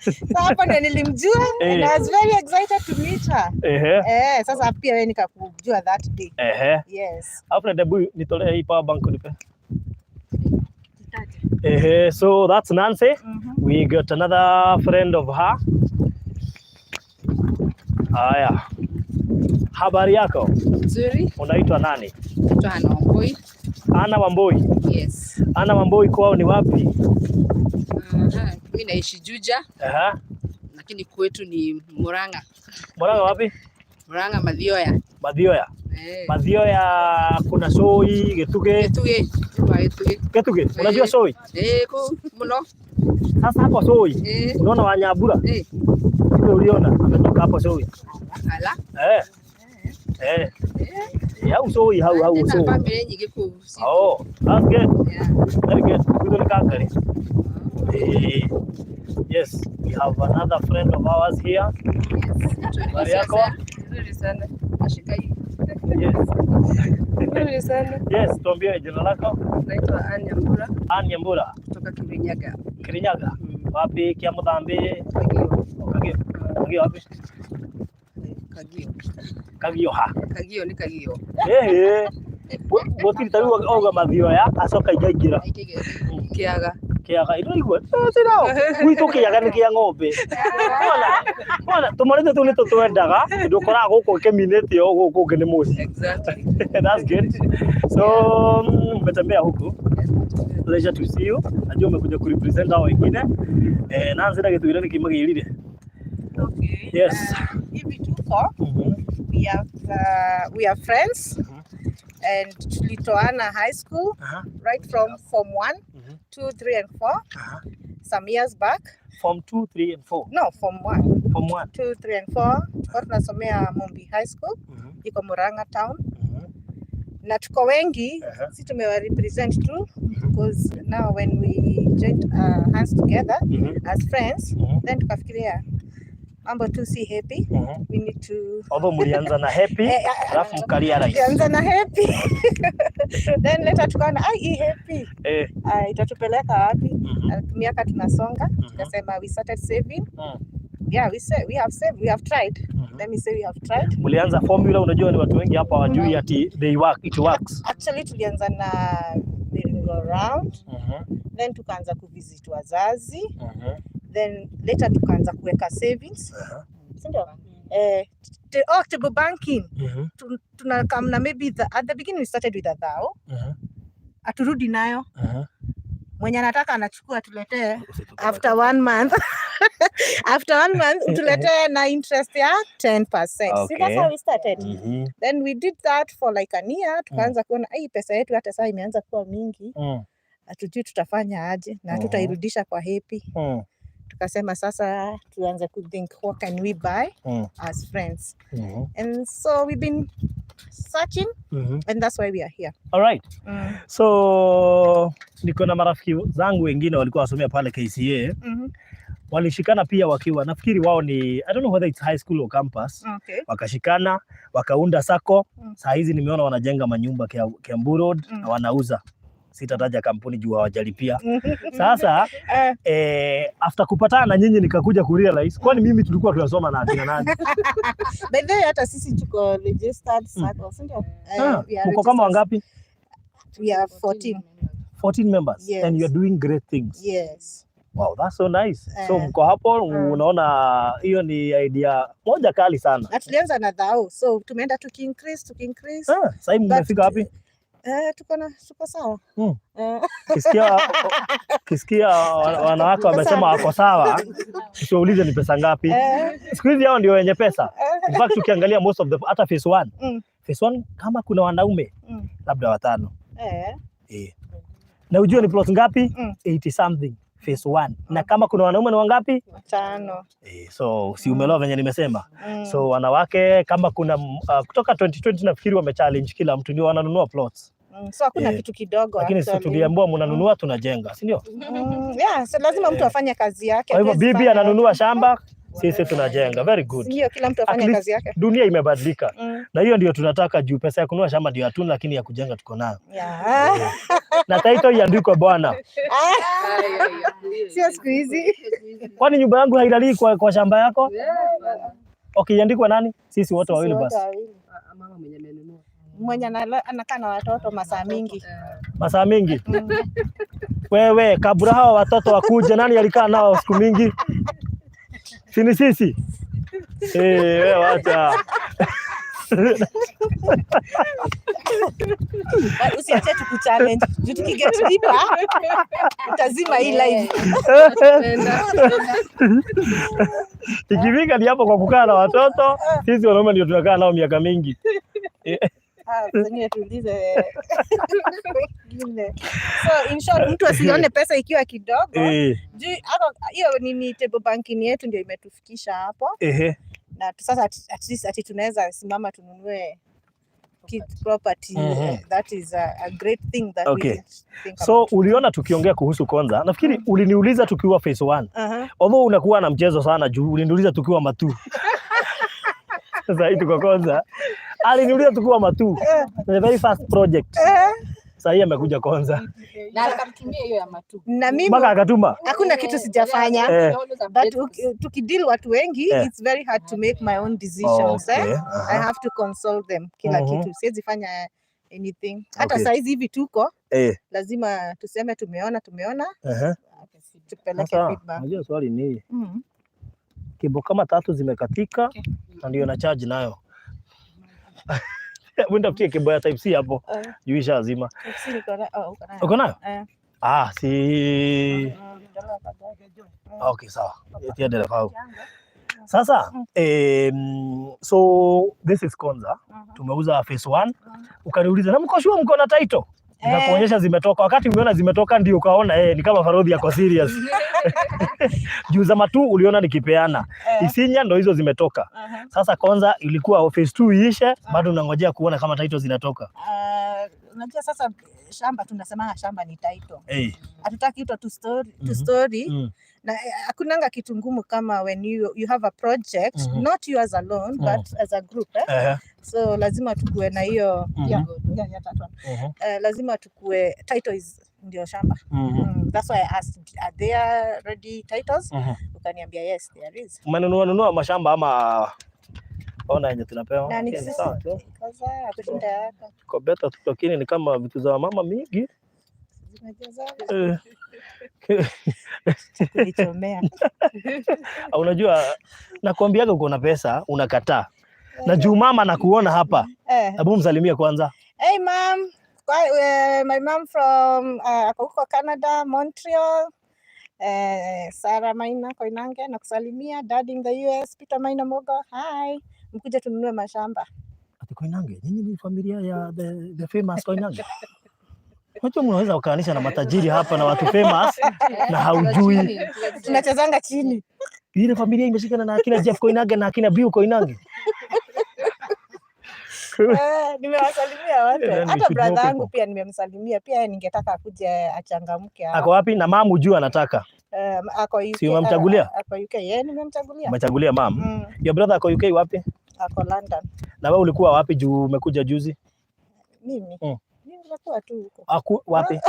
Sasa hapo ndio nilimjua and I was very excited to meet her. Sasa pia wewe nikakujua that day. Yes. Alfred, hebu nitolee hii power bank unipe. So that's Nancy. We got another friend of her. Haya. Habari yako? Nzuri. Unaitwa nani? Naitwa Ana Wambui. Ana Wambui. Yes. Ana Wambui kwao ni wapi? Mimi naishi Juja. Lakini kwetu ni Murang'a. Murang'a wapi? Murang'a Mathioya. Mathioya. Mathioya kuna Soi, Gituge. Gituge. Gituge. Gituge. Unajua Soi? Ku muno. Sasa hapo Soi. Unaona Wanyabura? Ndio uliona ametoka hapo Soi. Ala. Hau Soi, hau Soi. Family nyingi ku. Oh, that's good. Yeah. Very good. Kuto ni kangari. Yes, we have another friend of ours here. Yes. Habari yako? Nzuri sana. Nashika hii. Yes. Nzuri sana. Yes, tuambie jina lako. Naitwa Ann Nyambura. Ann Nyambura. Kutoka Kirinyaga. Kirinyaga. Wapi? Kiamuthambi? Kagio. Kagio. Kagio wapi? Kagio. Kagio ha. Kagio ni Kagio. Gutiri ta riu auga Mathioya acoka ingaingĩra. Kiaga. Kiaga ino igua tirao gwitũ kiaga nĩ kĩa ng'ombe. Wona tũmarĩte tũu nĩ tũtwendaga tondũ ũkoraga gũkũ kĩminĩte o gũkũ kũngĩ nĩ mũciĩ. Exactly. That's good. So umetembea huku. Pleasure to see you. Najua umekuja kurepresent hao wengine. Nancy na gĩtwĩre nĩkĩ magĩrire. Okay. Yes. Hivi tuko we are friends. And tulitoana high school right from form 1, 2, 3 and 4 some years back. Form 2, 3 and 4. No, form 1. Form 1. 2, 3 and 4. Tulikuwa tunasomea Mumbi High School. Iko Murang'a town. Na tuko wengi, si tumewa represent tu because now when we joined hands together as friends, then tukafikiria mambo tu si happy. We need to Although mlianza na happy, alafu mkarealize. Tulianza na happy. Then later tukaona ai hii happy. Itatupeleka wapi? Miaka tunasonga, tukasema we started saving. Yeah, we have saved, we have tried. Let me say we have tried. Mlianza formula, unajua ni watu wengi hapa hawajui ati they work, it works. Actually tulianza na merry-go round. Then tukaanza kuvisit wazazi. Then later tukaanza kuweka savings. Si ndio? Table banking. Tunakamna maybe at the beginning we started with a thou. Aturudi nayo. Mwenye anataka anachukua tuletee after 1 month. After 1 month tuletee na interest ya 10%. See, that's how we started. Then we did that for like a year. Tukaanza kuona ai pesa yetu hata sasa imeanza kuwa mingi. Hatujui tutafanya aje na hatutairudisha kwa Happy. Tukasema sasa tuanze kuthink, what can we buy as friends? And so we've been searching and that's why we are here. All right. So niko na marafiki zangu wengine walikuwa wasomea pale KCA, walishikana pia wakiwa, nafikiri wao ni, I don't know whether it's high school or campus, wakashikana wakaunda sacco. Saa hizi nimeona wanajenga manyumba Kiambu Road na wanauza. Sitataja kampuni juu hawajalipia. Sasa after kupatana na nyinyi nikakuja kurealize, kwani mimi tulikuwa tunasoma na akina nani? By the way, hata sisi tuko registered sacco, si ndio? Ah, we are mko kama registered. wangapi? We are 14. 14 members? Yes. And you're doing great things. Yes. Wow, that's so nice. So mko hapo, unaona hiyo ni idea moja kali sana. Na tulianza na thao, so tumeenda tukiincrease, tukiincrease. Ah, sasa hivi But mmefika wapi? Tuko sawa. Kisikia wanawake wamesema wako sawa, usiwaulize ni pesa ngapi. Siku hizi hao ndio wenye pesa. In fact, ukiangalia most of the, hata phase one, phase one kama kuna wanaume labda watano. Eh. Na ujue ni plot ngapi? 80 something phase one. Na kama kuna wanaume ni wangapi? Tano. Eh, so si umeelewa venye nimesema? Mm. So wanawake kama kuna kutoka 2020 nafikiri wamechallenge kila mtu ndio wananunua plots. So hakuna Eh, kitu kidogo lakini sisi actually. tuliambiwa mnanunua, tunajenga, si ndio? Yeah, so lazima mtu afanye kazi yake. Kwa hivyo Hatuwezi bibi fanya ananunua yote. shamba, sisi tunajenga. Very good. Ndio, kila mtu At afanye least kazi yake. dunia imebadilika. Na hiyo ndio tunataka, juu pesa ya kununua shamba ndio hatuna, lakini ya kujenga tuko nayo. Na title iandikwe bwana. Sio siku hizi. Kwani nyumba yangu hailalii kwa shamba yako? Okay, iandikwe nani? Sisi wote Sisi wawili wote basi. wawili. Mama mwenye amenunua. Mwenye anakaa na watoto masaa mingi. Masaa mingi. Wewe, kabla hawa watoto wakuje, nani alikaa nao siku mingi? Si ni sisi? Eh, wewe wacha. But usiache tukuchallenge. Juu tukiget deeper, utazima hii live. Ikifika ni hapo kwa kukaa na watoto, sisi wanaume ndio tunakaa nao miaka mingi. Ah, zenyewe tuulize wengine. So in short, mtu asione pesa ikiwa kidogo. Juu hiyo nini, table banking yetu ndio imetufikisha hapo. Na sasa at least ati tunaweza simama tununue property. That is a great thing that we didn't think So about. uliona tukiongea kuhusu Konza, nafikiri uliniuliza tukiwa phase 1. Although unakuwa na mchezo sana juu uliniuliza tukiwa Matu. Sasa hii tuko Konza. Aliniuliza tukiwa Matu. The very first project. Sasa hii amekuja Konza. Na akamtumia hiyo ya Matu. Na mimi Mpaka akatuma. hakuna kitu sijafanya. But tukideal watu wengi, it's very hard to make my own decisions. Eh? I have to consult them kila kitu. Siwezi fanya anything. Hata saizi hivi tuko lazima tuseme tumeona, tumeona, tupeleke Sasa feedback. unajua swali ni cable kama tatu zimekatika na ndio na charge nayo. Hebu nitafutie cable ya type C hapo. Juu ishazima. Si niko na, oh, uko nayo. Uko nayo? Eh. Ah, si okay, sawa. Tia dereva hau. Sasa so this is Konza. Tumeuza phase 1. Ukaniuliza, na mko sure mko na title? Nikakuonyesha zimetoka. Wakati umeona zimetoka ndio ukaona ni kama Farodhi yako serious. Juu za Matu uliona nikipeana. Isinya ndo hizo zimetoka. Sasa Konza ilikuwa phase 2 iishe, bado unangojea kuona kama title zinatoka. Unajua sasa shamba, tunasema shamba ni title. Hatutaki ito to story, to story. Na hakunanga kitu ngumu kama when you have a project, not yours alone, but as a group, eh? So lazima tukue na hiyo, yeah, that one. Lazima tukue title is ndio shamba. That's why I asked, are there ready titles? Ukaniambia yes, there is. Umenunua nunua mashamba ama ona yenye tunapewa? Na ni Okay, sisi sawa tu. kaza kushinda yako. Iko better tu, lakini ni kama vitu za mama mingi. Zimejazana. Eh. Kunichomea. Unajua nakwambiaga uko na pesa unakataa. Na juu mama nakuona hapa. Hebu msalimie kwanza. Hey mom, my mom from ako huko Canada, Montreal. Sarah Maina Koinange nakusalimia, dad in the US, Peter Maina Mogo, hi. Mkuja tununue mashamba. Ati Koinange, nyinyi ni familia ya the famous Koinange. Unajua mnaweza ukaanisha na matajiri hapa na watu famous na haujui. Tunachezanga chini. Ile familia imeshikana na akina Jeff Koinange na akina Bill Koinange. Eh, nimewasalimia wote. Then we Hata should know brother yangu people. pia nimemsalimia pia, yeye ningetaka akuje achangamke hapa. Ako wapi? Na mamu juu anataka. Ako UK. Si umemchagulia? Ako UK. Yeye nimemchagulia. Umechagulia mam. Your brother ako UK wapi? Ako London. Na wewe ulikuwa wapi juu umekuja juzi? Mimi. Mimi nimekuwa tu huko. Aku, wapi? Mimi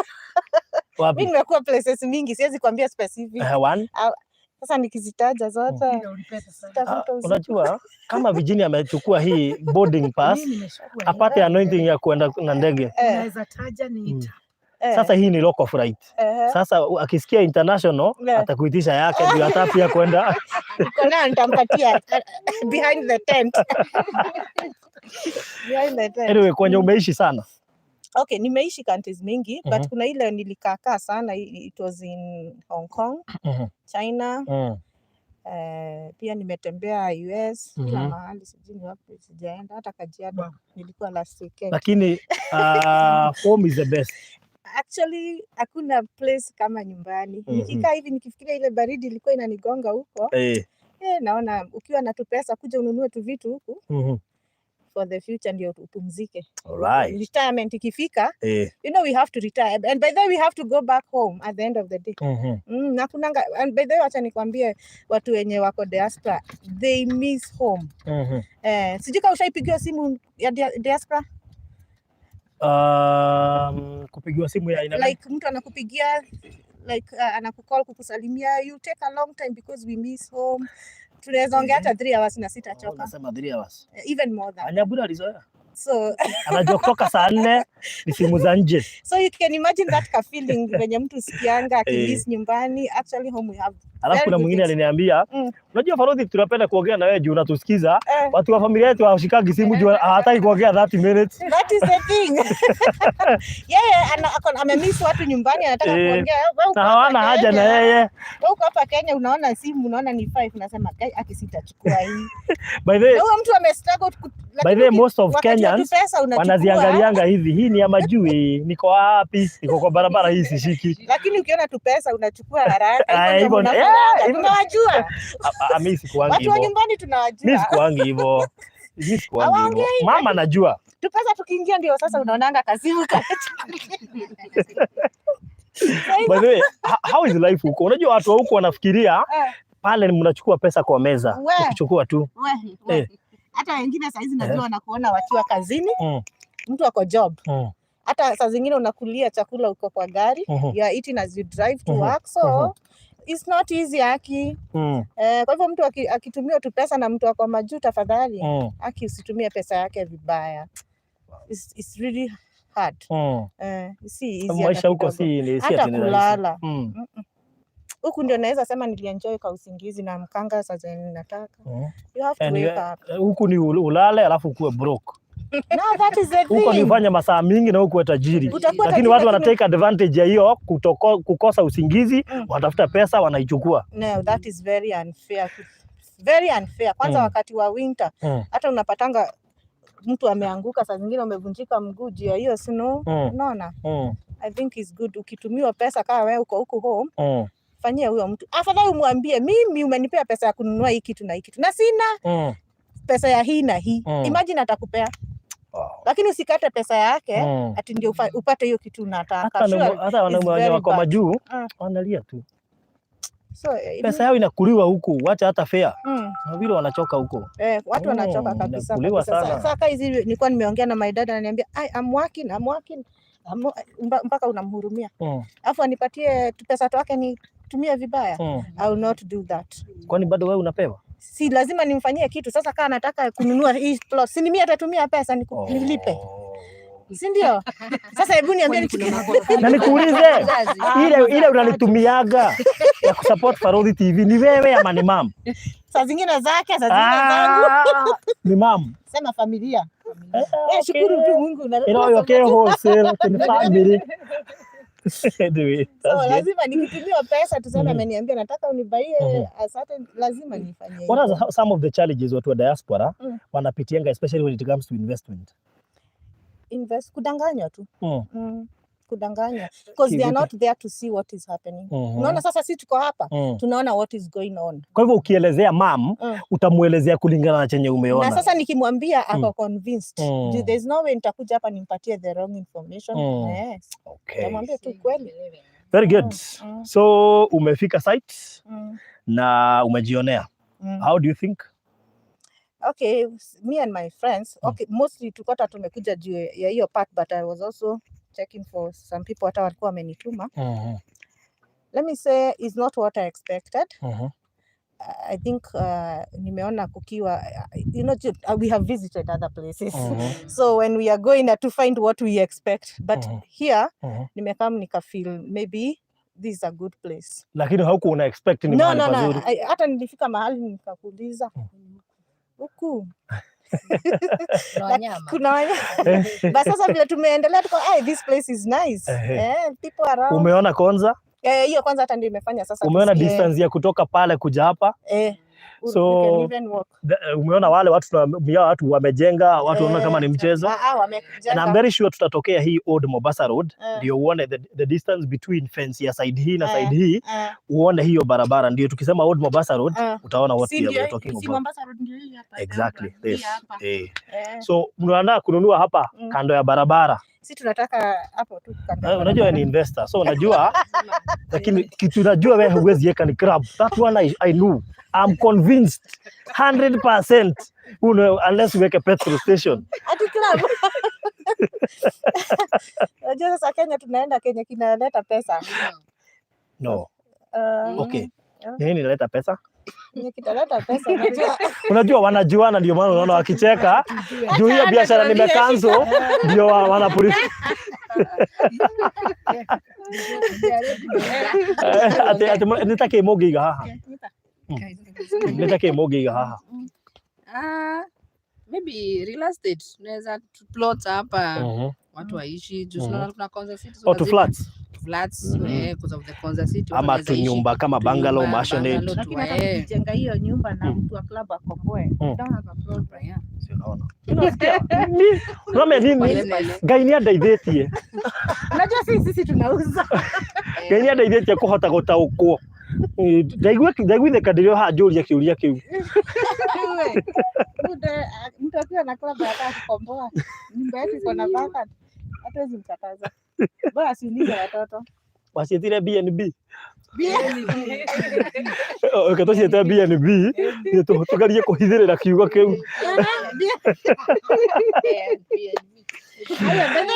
Wapi? nimekuwa places mingi, siwezi kuambia specific. One. Sasa nikizitaja zote Ulipenda sana. Ah, tafuta usiku. unajua kama Virginia amechukua hii boarding pass Mimi nimeshukua. apate anointing ya kuenda na ndege. Unaweza taja ni Sasa hii ni local flight. Sasa akisikia international atakuitisha yake juu hata pia kwenda. Niko nayo nitampatia behind the tent. Behind the tent. Anyway, kwenye umeishi sana. Okay, nimeishi countries mingi, but kuna ile nilikakaa sana, it was in Hong Kong, China, pia nimetembea US kila mahali, sijui ni wapi sijaenda, hata Kajiado nilikuwa last weekend. Lakini home is the best. Actually hakuna place kama nyumbani. Nikikaa hivi nikifikiria ile baridi ilikuwa inanigonga huko, naona ukiwa na tu pesa kuja ununue tu vitu huku for the future ndio upumzike. Alright. Retirement ikifika, you know we have to retire, and by the way we have to go back home at the end of the day. Na kunanga, and by the way wacha nikwambie watu wenye wako diaspora, they miss home. Sijui kama ushaipigiwa simu ya diaspora? Kupigiwa simu ya aina gani? Like mtu anakupigia, like anakucall kukusalimia, you take a long time because we miss home. Tunaweza ongea hata 3 hours na sitachoka. Unasema 3 hours. Even more than. Anyabura alizoea. So Anajua kutoka saa 4 ni simu za nje. So you can imagine that ka feeling venye mtu sikianga akimiss nyumbani. Actually home we have Alafu very kuna good mwingine things. aliniambia, unajua Farodhi, tunapenda kuongea na wewe juu unatusikiza. Watu wa familia yetu hawashikagi simu juu hawataki kuongea 30 minutes. That is the thing. Yeye amemiss watu nyumbani, anataka kuongea. Wewe uko Na hapa hawana haja na Kenya. yeye. Wewe uko hapa Kenya unaona simu, unaona ni 5, unasema kai aki sitachukua hii. By the way, Na huyo mtu amestruggle by the way, most of wakati wa Kenyans pesa unachukua. wanaziangalianga hivi, hii ni ya majuu, niko wapi? Niko kwa barabara hii sishiki. Lakini ukiona tu pesa unachukua haraka. Ah, Hivyo ndio hivyo mnafanyaga. hivyo. Tunawajua. Ah, ah, mimi sikuangi Watu wa hivyo. nyumbani Mimi tunawajua. sikuangi hivyo. Mimi sikuangi hivyo. Hawaongei. Mama najua. Tu pesa tukiingia ndio sasa unaonanga kasimu By the way, how is life huko? Unajua watu wa huko wanafikiria pale mnachukua pesa kwa meza. Ukichukua tu. We. Hata wengine saa hizi najua wanakuona wakiwa kazini, mtu ako job. Hata saa zingine unakulia chakula uko kwa gari, you are eating as you drive to work, so it's not easy aki. Kwa hivyo mtu akitumia tu pesa na mtu ako majuu, tafadhali aki usitumie pesa yake vibaya. It's really hard. Si easy hata Maisha huko kidogo. si Hata ati ni rahisi. kulala. Huku ndio naweza sema nilienjoy kwa usingizi na mkanga saa zenye nataka. You have to And wake up. huku ni ulale alafu ukuwe broke. No, that is the Huko ni thing. ufanye masaa mingi na huku tajiri. Utakuwa Lakini tajiri watu lakini wanatake advantage ya hiyo kukosa usingizi, wanatafuta pesa wanaichukua. No, that is very unfair. Very unfair. Kwanza wakati wa winter hata unapatanga mtu ameanguka, saa zingine umevunjika mguu juu ya hiyo snow. Unaona? I think it's good ukitumiwa pesa kama wewe uko huku home, fanyia huyo mtu. Afadhali umwambie mimi umenipea pesa ya kununua hii kitu na hii kitu na sina pesa ya hii na hii. Imagine atakupea. Lakini usikate pesa yake ati ndio upate hiyo kitu unataka. Hata hata wanaume wenye Very wako bad. majuu wanalia tu. So, Pesa yao inakuliwa huku, wacha hata fare. Na vile wanachoka huko. Eh, watu wanachoka kabisa Inakuliwa kabisa. sana. Sasa hizi nilikuwa nimeongea na my dad ananiambia I am working, I'm working. Mpaka unamhurumia. Alafu anipatie pesa twake nitumie vibaya. I will not do that. Kwani bado wewe unapewa? Si lazima nimfanyie kitu. Sasa kama nataka kununua hii plot, si ni mimi atatumia pesa nilipe. Si ndio? Sasa hebu niambie Na nikuulize, ile ile unalitumiaga ya kusupport Farodhi TV ni wewe ama ni mam? Saa zingine zake, saa zingine zangu. Ah, ni mam. Sema familia. Eh, shukuru tu Mungu. You know, okay, wholesale ni family. Anyway, So that's good. lazima nikitumiwa pesa tuseme ameniambia nataka unibaie a certain, lazima nifanyie. What are some of the challenges watu wa diaspora wanapitianga, especially when it comes to investment? Invest, kudanganywa tu. Watakudanganya because they are Kivipi? Not there to see what is happening. Unaona sasa si tuko hapa, tunaona what is going on. Kwa hivyo ukielezea mam, utamuelezea kulingana na chenye Na umeona. sasa nikimwambia, ako convinced. Juu there's no way nitakuja hapa nimpatie the wrong information. Yes. Nitamwambia tu kweli. Very good. So umefika site na umejionea. How do you think? Okay, me and my friends, okay, mostly tulikuwa hata tumekuja juu ya hiyo part, but I was also checking for some people hata walikuwa wamenituma. Let me say it's not what I expected. I think nimeona kukiwa we have visited other places. So when we are going to find what we expect, but here nimekam nika feel maybe this is a good place. Lakini haukuwa una expect ni No, mahali no, no. pazuri. Hata nilifika mahali nikakuuliza huku Kuna wanyama. Kuna wanyama. But sasa vile tumeendelea tuko, "Hey, this place is nice." Eh, people around. Umeona Konza? Eh, hiyo kwanza hata ndio imefanya sasa Umeona distance ya kutoka pale kuja hapa? Eh, So, you can even walk. Umeona wale watu tunaambia watu wamejenga, watu wanaona kama ni mchezo. Ah, ah, And I'm wamejenga. very sure tutatokea hii Old Mombasa Road ndio uone the distance between fence ya side hii na side hii, uone hiyo barabara. Ndio tukisema Old Mombasa Road, utaona what Si we are ndio talking si about. Mombasa Road ndio hii hapa. Exactly Hii this. hapa. So mnaandaa kununua hapa kando ya barabara. Si tunataka hapo tu kando ya Unajua wewe ni barabara. investor, so unajua, lakini kitu unajua wewe huwezi weka ni crab. That one I know. I'm convinced 100%. Unless uweke petrol station. Ati club. Unajua sasa Kenya tunaenda Kenya kinaleta pesa. No. Okay. Nini inaleta pesa? Kenye kitaleta pesa, unajua. Unajua wanajuana, ndio maana unaona wakicheka juu hiyo biashara nimecancel, ndio wanapuri ati nĩ ta kĩ mũngĩiga haha? Nĩ ta kĩ mũngĩiga haha? Ah, maybe real estate, tunaweza tu plot hapa watu waishi juu tunaona kuna Konza City, so Oh, tu lazima- flats flats, eh, because of the Konza City watu ama wanaweza ishi tunyumba kama bungalow, tunyumba, maisonette. bungalow, Lakini hata tukijenga hiyo nyumba na mtu wa club akomboe, don't have a problem. Si unaona? Unasikia? Unaona nini? Pale pale. Ngai nĩ andeithĩtie. Unajua si sisi tunauza. Ngai nĩ andeithĩtie kũhota gũtaũkwo. Ndaiguithĩka ndĩrĩ o haha njũria kĩũria kĩu. Wewe, mtu akiwa na club anataka kukomboa nyumba yetu iko na vacant, hatuwezi mkataza, bora asiulize watoto. Waciĩtire BNB. Reke tũciĩte BNB nĩ tũgerie kũhithĩrĩra kiugo kĩu.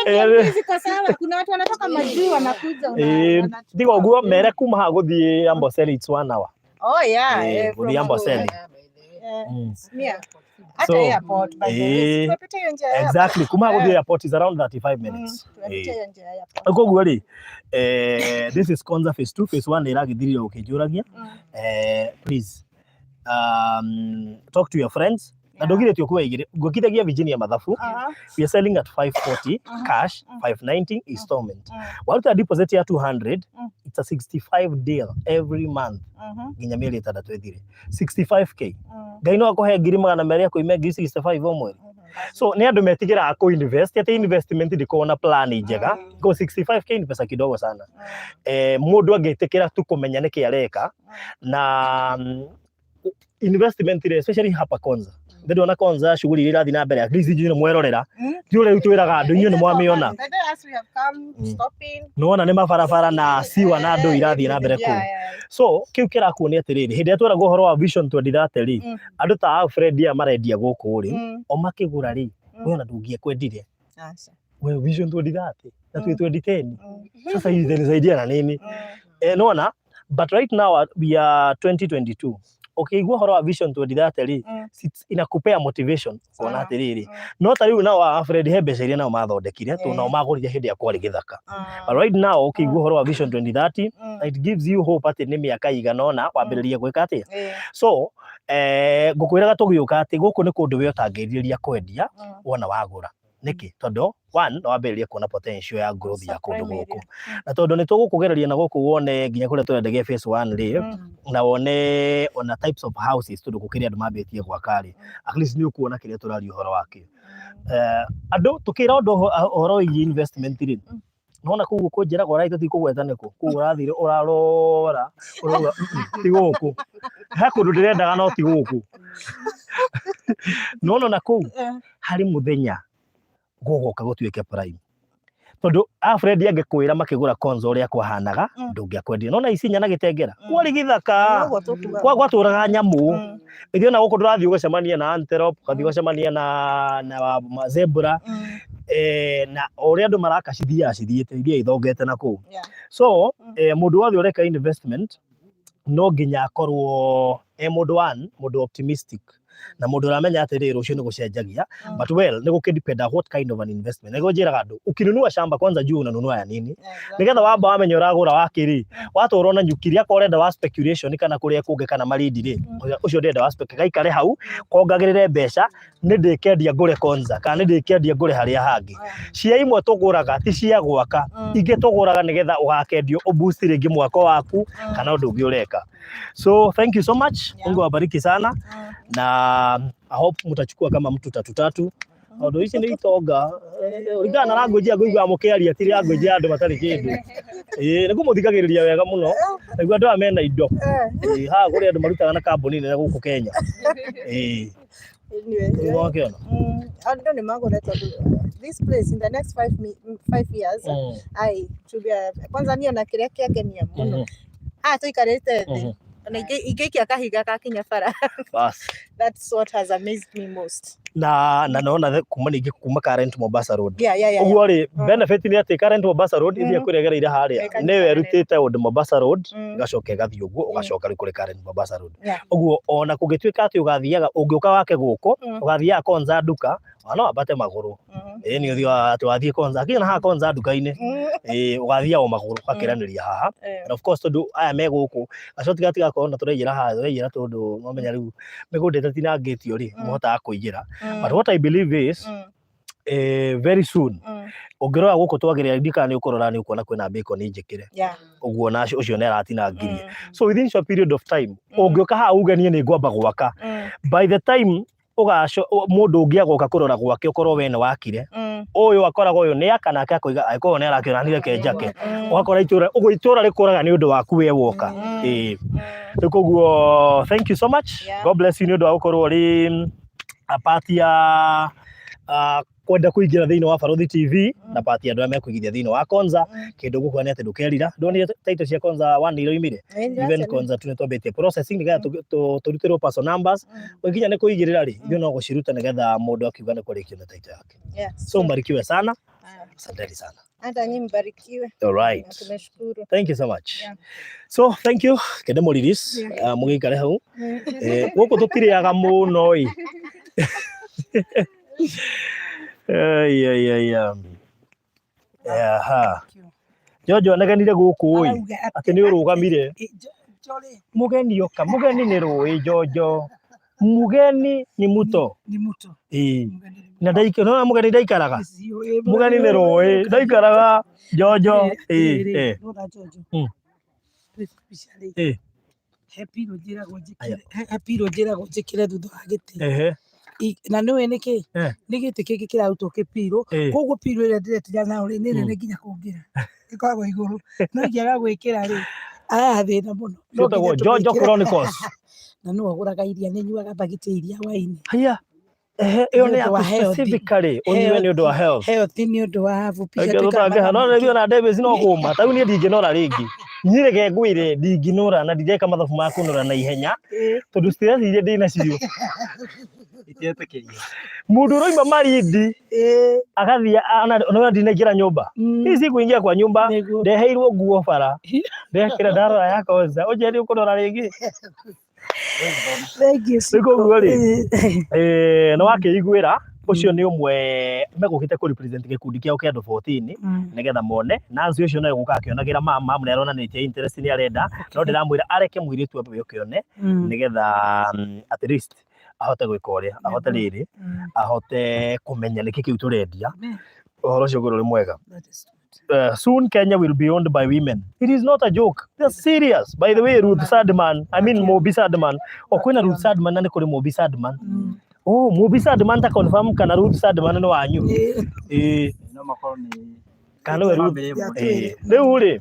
Haya, BNB ziko sawa. Kuna watu wanatoka majuu wanakuja wanachukua. Tiga ũguo mere kuma haha gũthiĩ Amboseli, it's one hour. Oh yeah, Gũthiĩ from Amboseli. Yeah. Hata airport, by the way. Tumepita hiyo njia ya airport. Exactly, kuma haha gũthiĩ airport is around 35 minutes. Tumepita hiyo njia ya airport. Koguo rĩ, this is Konza phase 2. Phase 1 nĩ ĩragĩthirire ũkĩnjũragia. Please talk to your friends na ndũgirĩtio kuoya igĩrĩ ngũkithagia Virginia mathabu. We are selling at 540 cash, 590 installment. Waruta deposit ya 200, it's a 65 deal every month nginya mĩeri 6 ĩthire, 65K. Ngai no akũhe 200,000 akũime ngiri 65 o mweri. So nĩ andũ metigĩraga kũ invest atĩ investment ndĩkoragwo na plan njega. Ko 65K ni pesa kidogo sana. Mũndũ angĩtĩkĩra tu kũmenya nĩkĩ areka na investment rĩ, especially hapa Konza, ndĩrona Konza shughuli iria irathiĩ na mbere, at least inyuĩ nĩ mwerorera. Ti ũrĩa rĩu twĩraga andũ, inyuĩ nĩ mwamĩona. By the way, as we have come, stopping. Nĩwona nĩ mabarabara na ciwa na ndũ irathiĩ na mbere kũu. So kĩu kĩrakuonia atĩrĩrĩ, hĩndĩ ĩrĩa tweragwo ũhoro wa Vision 2030 rĩ, andũ ta Alfred aya marendia gũkũ rĩ, o makĩgũra rĩ, we ona ndũngĩekwendire. Aca. We Vision 2030 na twĩ 2010. Sasa hii itanisaidia na nini? Nona, but right now we are 2022, ũkĩigua ũhoro wa Vision 2030 rĩ, inakupea motivation kuona atĩrĩrĩ, no ta rĩu nao Alfred he mbeca iria nao mathondekire tondũ nao magũrire hĩndĩ ĩrĩa kwarĩ gĩthaka. But right now ũkĩigua ũhoro wa Vision 2030, it gives you hope atĩ nĩ mĩaka igana ũna wambĩrĩrie gwĩka atĩa. So ngũkwĩraga tũgĩũka atĩ gũkũ nĩ kũndũ we ũtangĩrirĩria kwendia wona wagũra. Nĩkĩ? Tondũ one, no wambĩrĩrie kuona potential ya growth ya kũndũ Prime gũkũ area. Na tondũ nĩ tũgũkũgereria na gũkũ wone nginya kũrĩa tũrendagia phase one rĩ, na wone ona types of houses, tondũ gũkĩrĩ andũ mambĩtie gwaka rĩ, at least nĩ ũkuona kĩrĩa tũraria ũhoro wakĩo. Andũ tũkĩra ũndũ ũhoro wĩgiĩ investment rĩ, Nona kũu kũnjĩraga ũraitũ ti kũgweta nĩkũ kũu ũrathire ũrarora ũrauga ti gũkũ he kũndũ ndĩrendaga no ti gũkũ. Nona na kũu harĩ mũthenya gũgoka gũtuĩke prime, tondũ Alfred angĩkwĩra makĩgũra Konza ũrĩa kwahanaga, ndũngĩakwendia. Nona Isinya na Gĩtengera kwarĩ gĩthaka, Noguo tũkugaga. Gwatũraga nyamũ. Ithuĩ ona gũkũ ndũrathiĩ ũgacemania na antelope, ũgathiĩ ũgacemania na zebra, na o ũrĩa andũ maraka cithiaga cithiĩte, ithiaga ithongete na kũu. So mũndũ wothe ũreka investment no nginya akorwo e mũndũ one, mũndũ optimistic na mũndũ ũramenya atĩrĩrĩ, rũciũ nĩ gũcenjagia. But well, nĩ gũkĩdependa what kind of an investment. Nĩguo njĩraga andũ, ukinunua shamba kwanza juu unanunua ya nini, nĩgetha wamba wamenya ũragũra wakĩrĩ watũra na nyukiri. Akorwo ũrenda wa speculation kana kũrĩa kũngĩ kana Malindi rĩ, ũcio ndĩrenda wa spec, gaikare hau kongagĩrĩre mbeca, nĩ ndĩkendia ngũre Konza kana nĩ ndĩkendia ngũre harĩa hangĩ. Cia imwe tũgũraga ti cia gwaka, ingĩ tũgũraga nĩgetha ũgakendio ũboost rĩngĩ mwako waku kana ũndũ ũngĩ ũreka. So thank you so much. Mungu awabariki sana na I hope mtachukua kama mtu tatu tatu, tondũ ici nĩ itonga. Ũringana na language ya ngũigua mũkĩaria, ti language ya andũ matarĩ kĩndũ. Ĩĩ, nĩ ngũmũthikagĩrĩria wega mũno, naigua andũ aya mena indo. Ĩĩ, haha kũrĩ andũ marutaga na kambuni nene gũkũ Kenya. Ĩĩ. Anyway, Rĩu wakĩona. Andũ nĩ magũre tondũ this place in the next 5 years ai to be a, kwanza niĩ ona kĩrĩa kĩangenia mũno, haha tũikarĩte thĩ, ona ingĩikia kahiga gakinya bara. Bas. That's what has amazed me most. Na nona kuma ningĩ kuma current Mombasa Road. Yeah. Ũguo rĩ, benefit nĩ atĩ current Mombasa Road ĩthiĩ kũrĩa harĩa Ĩkanyita nĩyo nene. ĩrutĩte Old Mombasa Road, ĩgacoka ĩgathiĩ ũguo, ũgacoka rĩu kũrĩ current Mombasa Road. Ũguo ona kũngĩtuĩka atĩ ũgathiaga ũngĩũka wake gũkũ, ũgathiaga Konza nduka, ona no wambate magũrũ. Ĩĩ, nĩ ũthiaga atĩ wathiĩ Konza akinya na haha Konza nduka-inĩ, ĩĩ, ũgathiaga o magũrũ ũgakĩranĩria haha. And of course, tondũ aya me gũkũ gacoti gatigakorwo na tũraingĩra haha, tũraingĩra tondũ mamenya rĩu mĩgũnda ĩtatinangĩtio rĩ, mũhotaga kũingĩra. But what I believe is, very soon, ũngĩrora gũkũ twagĩrĩra, ndikana nĩ ũkũrora nĩ ũkuona kwĩna bacon njĩkĩre ũguo, na ũcio nĩ aratinangirie. So within short period of time, ũngĩũka haha uge niĩ nĩ ngwamba gwaka, by the time ũgaco mũndũ ũngĩ agoka kũrora gwake, ũkorwo we nĩ wakire, ũyũ akoragwo ũyũ nĩ aka nake akoiga angĩkorwo nĩ arakĩona nĩ reke njake. Ũgakora itũra ũguo itũra rĩkũraga nĩ ũndũ waku we woka. Ĩĩ, rĩu koguo thank you so much. God bless you nĩ ũndũ wa gũkorwo ũrĩ a part ya kwenda kũingĩra thĩinĩ wa Barũthi TV na part ya andũ arĩa mekũigithia thĩinĩ wa Konza. Kĩndũ ngũkwĩra nĩ atĩ ndũkerira. Ndonire title cia Konza 1 iroimire, even Konza 2 nĩ twambĩtie processing nĩgetha tũrutĩrwo parcel numbers. Gũkinya nĩ kũigĩrĩra rĩ, ithuĩ no gũciruta nĩgetha mũndũ akiuga nĩ kũrĩkio na title yake. So mbarikiwe sana, asanteni sana. Hata nyinyi mbarikiwe. All right. Na tumeshukuru. Thank you so much. So thank you. Kende mũriris mũgĩikare hau. Gũkũ tũtirĩaga mũno ĩ. Ai, ai, ai, aha. Jojo anegenire gũkũ ĩ Arauga atĩ nĩ ũrũgamire. Njorĩ. Mũgeni oka, mũgeni nĩ rũĩ Jojo. Mũgeni ni muto. Ni muto. Ĩĩ. Mũgeni nĩ Na ndaikara, no mũgeni ndaikaraga. Icio, ĩ, Mũgeni nĩ rũĩ, ndaikaraga Jojo. Ĩĩ, ĩĩ. Nona Jojo. Mbica rĩ. He pillow njĩragwo Aya. njĩkĩre, he pillow njĩragwo njĩkĩre thutha wa gĩtĩ. Na nĩũĩ nĩkĩ? Nĩ gĩtĩ kĩngĩ kĩrarutwo kĩpirũ. Koguo pillow ĩrĩa ndĩretira nayo rĩ, nĩ nene nginya kũngĩra. Ĩkoragwo igũrũ. No ingĩaga gwĩkĩra rĩ, aya thĩna mũno. No Ciĩtagwo nginya Jojo tũmĩkĩre. Chronicles. Na nĩwe ũgũraga iria, nĩ nyuaga mbagiti ya iria hwainĩ. Haya. Ehe, ĩyo Nĩ nĩ ũndũ wa yaku health. specifically ũnyue nĩ ũndũ wa health. Health, nĩ ũndũ wa fupisha. Reke tũtangĩha no rĩu ona Davis no kũma ta rĩu niĩ ndingĩnora rĩngĩ, niĩ reke ngwĩre, ndingĩnora na ndireka mathabu ma kũnora na ihenya tondũ stress iria ndĩ nacio. Itietĩkĩria. Mũndũ ũroima Malindi agathiĩ ona ndinaingĩra nyũmba hii, si kuingia kwa nyumba. Nĩguo. Ndeheirwo nguo bara, ndekĩra, ndarora ya kwanza ũnjĩre nĩ ũkũnora rĩngĩ. Thank you. Rĩu koguo rĩ, nĩ wakĩiguĩra ũcio nĩ ũmwe megũkĩte kũ represent gĩkundi kĩao kĩa andũ 14 nĩgetha mone. Nancy ũcio no egũka akĩonagĩra mama nĩ aronanĩtie interest, nĩ arenda, no ndĩramwĩra areke mũirĩtu ambe oke one nĩgetha at least ahote gwĩka ũrĩa ahote rĩrĩ, ahote kũmenya nĩkĩ kĩu tũrendia. Ũhoro ũcio ũngĩrwo ũrĩ mwega. Soon Kenya will be owned by women. It is not a joke. They're serious. By the way, Ruth Sadman, I mean Mobi Sadman. O kwĩna Ruth Sadman na nĩ kũrĩ Mobi Sadman. Oh, Mobi Sadman ta confirm kana Ruth Sadman nĩ wanyu. Ĩĩ. No makorwo nĩ Kana nĩwe Ruth? Family ĩmwe. Ĩĩ. Rĩu rĩ,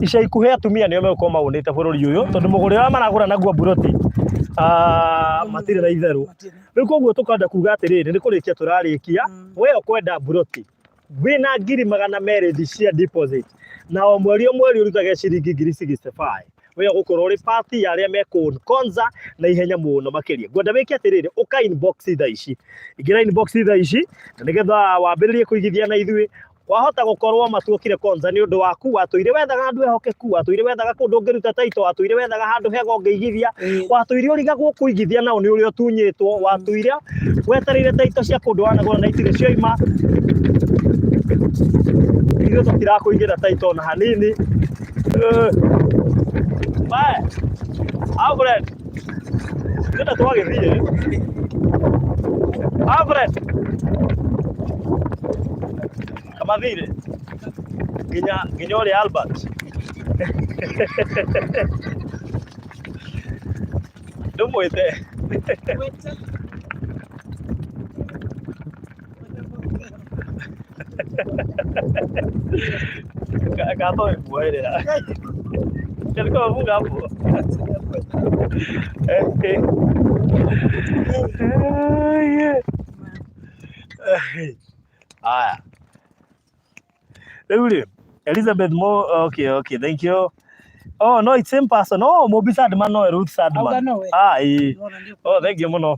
ica ikuhĩ atumia nĩo megũkorwo maũnĩte bũrũri ũyũ, tondũ mũgũrĩre ũrĩa maragũra naguo mburoti, matirĩ na itherũ. Rĩu koguo tũkenda kuga atĩrĩrĩ, nĩ kũrĩkia tũrarĩkia, we ũkwenda mburoti wĩna 200,000 cia deposit, na o mweri o mweri ũrutage ciringi 65,000, we ũgũkorwo ũrĩ part ya arĩa mekũ Konza na ihenya mũno makĩria. Ngwenda wĩke atĩrĩrĩ, ũka inbox thaa ici, ingĩra inbox thaa ici, na nĩgetha wambĩrĩrie kũigithia na ithuĩ. Wahota gũkorwo matuokire Konza nĩ ũndũ waku, watũire wethaga andũ ehokeku, watũire wethaga kũndũ ũngĩruta title, watũire wethaga handũ hega ũngĩigithia, watũire ũrigagwo kũigithia nao nĩ ũrĩa ũtunyĩtwo, watũire wetereire title cia kũndũ wanagũra na itirĩ cioima. Ithuĩ tũtirakũigĩra title ona hanini. Bye. Alfred. Nenda twagĩthiĩ. Alfred. Kamathire. Nginya nginya ũrĩa Albert. Ndũmwĩte. Katoe kuoerera. Alikuwa amefunga hapo. Haya. Rĩu rĩ, Elizabeth Mo, okay, okay, thank you. Oh, no, it's same person. Oh, Mobi Sadman no Ruth Sadman. Auga nowe. Ah, ĩĩ. Oh, thank you mũno.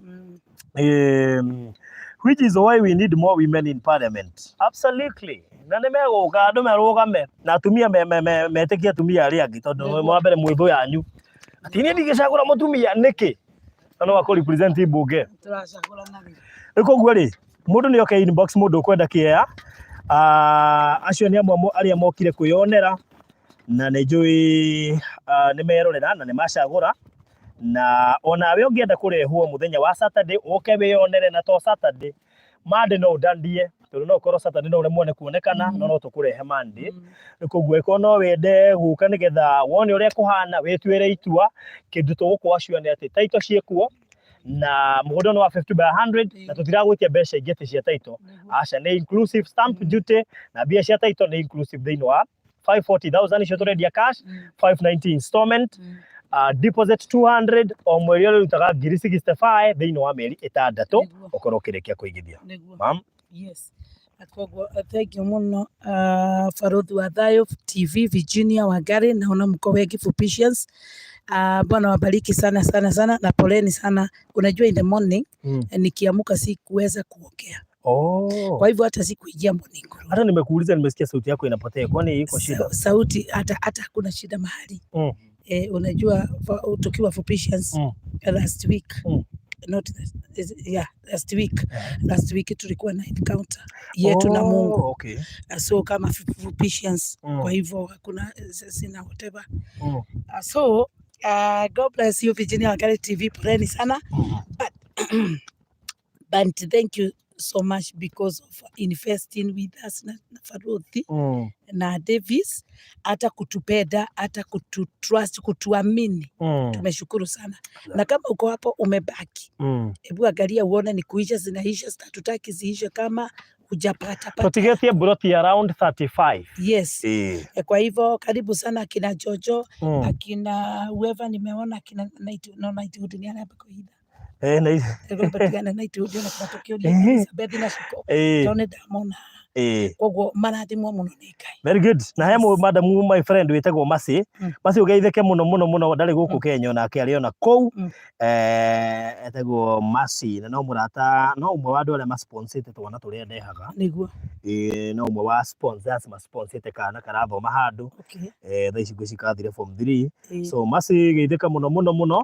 Which is why we need more women in parliament. Absolutely. Na nĩ megũka andũ merũgame na atumia metĩkie atumia arĩa angĩ tondũ Nĩguo. mwa mbere mwĩ thũ yanyu. Atĩ niĩ ndingĩcagũra mũtumia nĩkĩ? Na no akũ represent mbunge. Tũracagũrana rĩ. Rĩu koguo rĩ, mũndũ nĩ oke inbox mũndũ ũkwenda kĩea. Ah, acio nĩ amwe arĩa mokire kwĩyonera na nĩ njũĩ nĩ merorera na nĩ macagũra. Na onawe ũngĩenda kũrehwo mũthenya wa Saturday ũke wĩyonere, na to Saturday, Monday no ũndandie, tondũ no ũkorwo Saturday no ũremwo nĩ kuonekana, no no tũkũrehe Monday. Rĩu koguo ĩkorwo no wende gũka nĩgetha wone ũrĩa kũhana, wĩtuĩre itua, kĩndũ tũgũkũ assure nĩ atĩ title ciĩkuo, na mũgũnda nĩ wa 50 by 100, na tũtiragwĩtia mbeca ingĩ atĩ cia title. Aca, nĩ inclusive stamp duty, na mbia cia title nĩ inclusive thĩinĩ wa 540,000 icio tũrendia cash, 590 installment, deposit 200, o mweri ũrĩrutaga 65,000 thĩinĩ wa mĩeri 6 Nĩguo. ũkorwo ũkĩrĩkia kũigithia. Nĩguo. Ma'am? Yes. Na koguo thank you mũno, Baruthi wa Thayo TV Virginia Wangari, naona mko wengi Phupitians. Bwana wabariki sana sana sana na poleni sana. Unajua in the morning nikiamuka sikuweza kuongea. Oh. Kwa hivyo hata sikuingia morning glory. Hata nimekuuliza nimesikia sauti yako inapotea. Kwani iko shida? Sauti hata hakuna shida mahali. Unajua tukiwa Phupitians last week. Not that, is, yeah, last week. Last week tulikuwa na encounter yetu na Mungu. Oh, okay. So kama Phupitians, kwa hivyo hakuna sina whatever. So God bless you Virginia Wangari TV, poleni sana. But thank you so much because of investing with us na Faruthi na Davis, hata kutupenda, hata kututrust, kutuamini. Tumeshukuru sana. Na kama uko hapo umebaki, hebu angalia uone ni kuisha zinaisha, hatutaki ziishe kama hujapata pata. Tutigetie broti around 35. Yes. Kwa hivyo karibu sana akina Jojo, akina whoever nimeona, akina Night, no Night Hood ni hapa kwa hida. Na hizi. Ĩgũbatigana na ithuĩ na kĩratũ kĩũria Elizabeth na Shiko. Tondũ nĩ ndamona. Koguo marathimwo mũno nĩ Ngai. Very good. Na he madam my friend wĩtagwo Mercy. Mercy ũgeithĩke mũno mũno mũno, ndarĩ gũkũ Kenya onake arĩ ona kũu. Etagwo Mercy na no mũrata, no ũmwe wa andũ arĩa masponsĩte twana tũrĩa ndehaga. Nĩguo. No ũmwe wa sponsors masponsĩte kana karathoma handũ. Thaa ici ngwĩciria kathire form 3. So Mercy geithĩka mũno mũno mũno.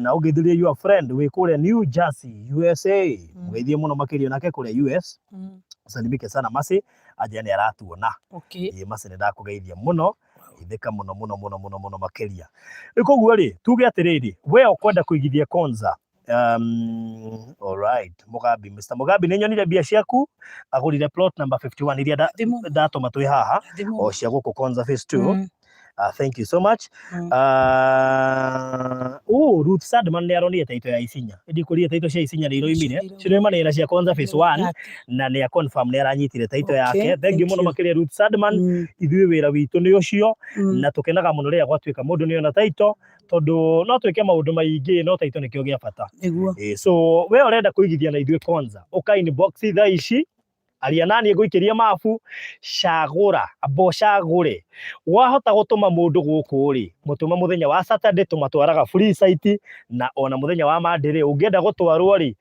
Na ũngeithĩrie your friend wĩ kũrĩa New Jersey, USA. Mũgeithie mũno makĩria onake kũrĩa US. Salimike sana Mercy, anjĩra nĩ aratuona. Mercy nĩ ndakũgeithia mũno. Geithĩka mũno mũno mũno mũno mũno makĩria. Rĩu koguo rĩ, tuge atĩrĩrĩ, we ũkwenda kũigithia Konza. All right, Mugambi, Mr. Mugambi nĩ nyonire mbia ciaku, agũrire plot number 51 iria Thimũ. ndatũma twĩ haha, Thimũ. o cia gũkũ Konza phase 2. Thank you so much. Oh, Ruth Sandman nĩ aronire taito ya Isinya. Ndikũrire taito cia Isinya nĩ iroimire. Ciroimanĩra cia Konza phase 1 na nĩ a confirm nĩ aranyitire taito yake. Thank you mũno makĩria Ruth Sandman. Ithuĩ wĩra witũ nĩ ũcio na tũkenaga mũno rĩrĩa gwatuĩka mũndũ nĩ ona taito, tondũ no twĩke maũndũ maingĩ no taito nĩkĩo gĩa bata. Nĩguo. So we ũrenda kũigithia na ithuĩ Konza, ũka inbox thaa ici, aria naniĩ ngũikĩrie mabu, cagũra, amba ũcagũre. Wahota gũtũma mũndũ gũkũ rĩ, mũtũme mũthenya wa Saturday, tũmatwaraga free site, na ona mũthenya wa Monday rĩ, ũngĩenda gũtwarwo rĩ,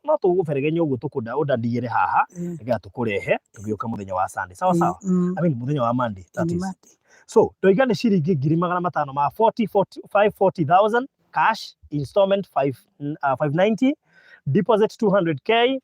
no tũgũberegenya ũguo tũkũnda ũndandigĩre haha, nĩgetha tũkũrehe tũgĩũka mũthenya wa Sunday. Sawa sawa? I mean mũthenya wa Monday, that is. So ndoiga nĩ ciringi 540,000 ma 40 40 540,000 cash, installment 5 590, deposit 200K,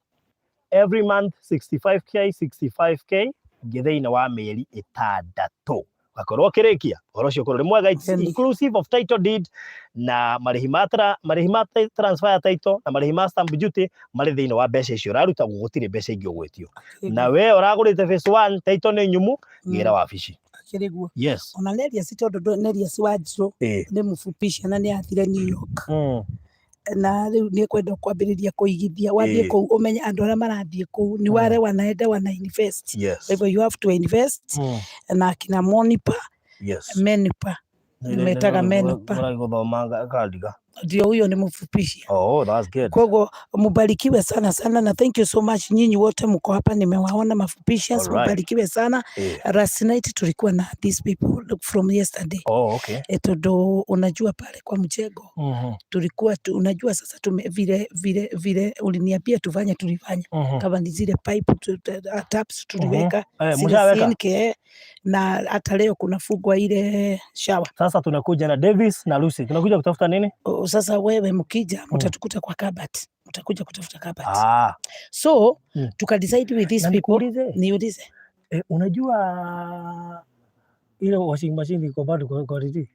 every month 65K 65K ngĩthĩinĩ wa mĩeri 6 ũgakorwo ũkĩrĩkia ũhoro ũcio ũkorwo ũrĩ mwega. It's inclusive of title deed na marĩhi ma marĩhi ma transfer ya title na marĩhi ma stamp duty marĩ thĩinĩ wa mbeca icio ũraruta, gũtirĩ mbeca ingĩ ũgwĩtio. Na we ũragũrĩte phase 1, title nĩ nyumu, gĩra wabici. Akĩrĩ guo. Yes. Ona Nelius, tondũ Nelius wa Njirũ nĩ mũfupi ciana nĩ athire New York na rĩu nĩ ekwenda kwambĩrĩria kũigithia. Wathiĩ kũu ũmenye andũ arĩa marathiĩ kũu ni wale wanaenda wana invest. Kwa hivyo you have to invest na akina Monipa, Menipa metaga Menipa. Gũthoma kandiga. Ndio huyo ni mfupishi. Oh, that's good. Kwa mubarikiwe sana sana na thank you so much nyinyi wote mko hapa, nimewaona mafupisha. Mubarikiwe sana. Last night tulikuwa na these people, look, from yesterday. Oh, okay. Tondũ unajua pale kwa mjengo tulikuwa unajua sasa tume, vile vile vile uliniambia tufanye, tulifanya. Kama ni zile pipe taps tuliweka zile Mshaweka? sink, na hata leo kuna fugwa ile shower. Sasa tunakuja na Davis na Lucy. Tunakuja kutafuta nini? O, sasa wewe mkija mtatukuta kwa kabati, mtakuja kutafuta kabati. Ah. So tukadecide with these Na people. Nikuulize. Niulize. Unajua ile washing machine iko bado kwa DD?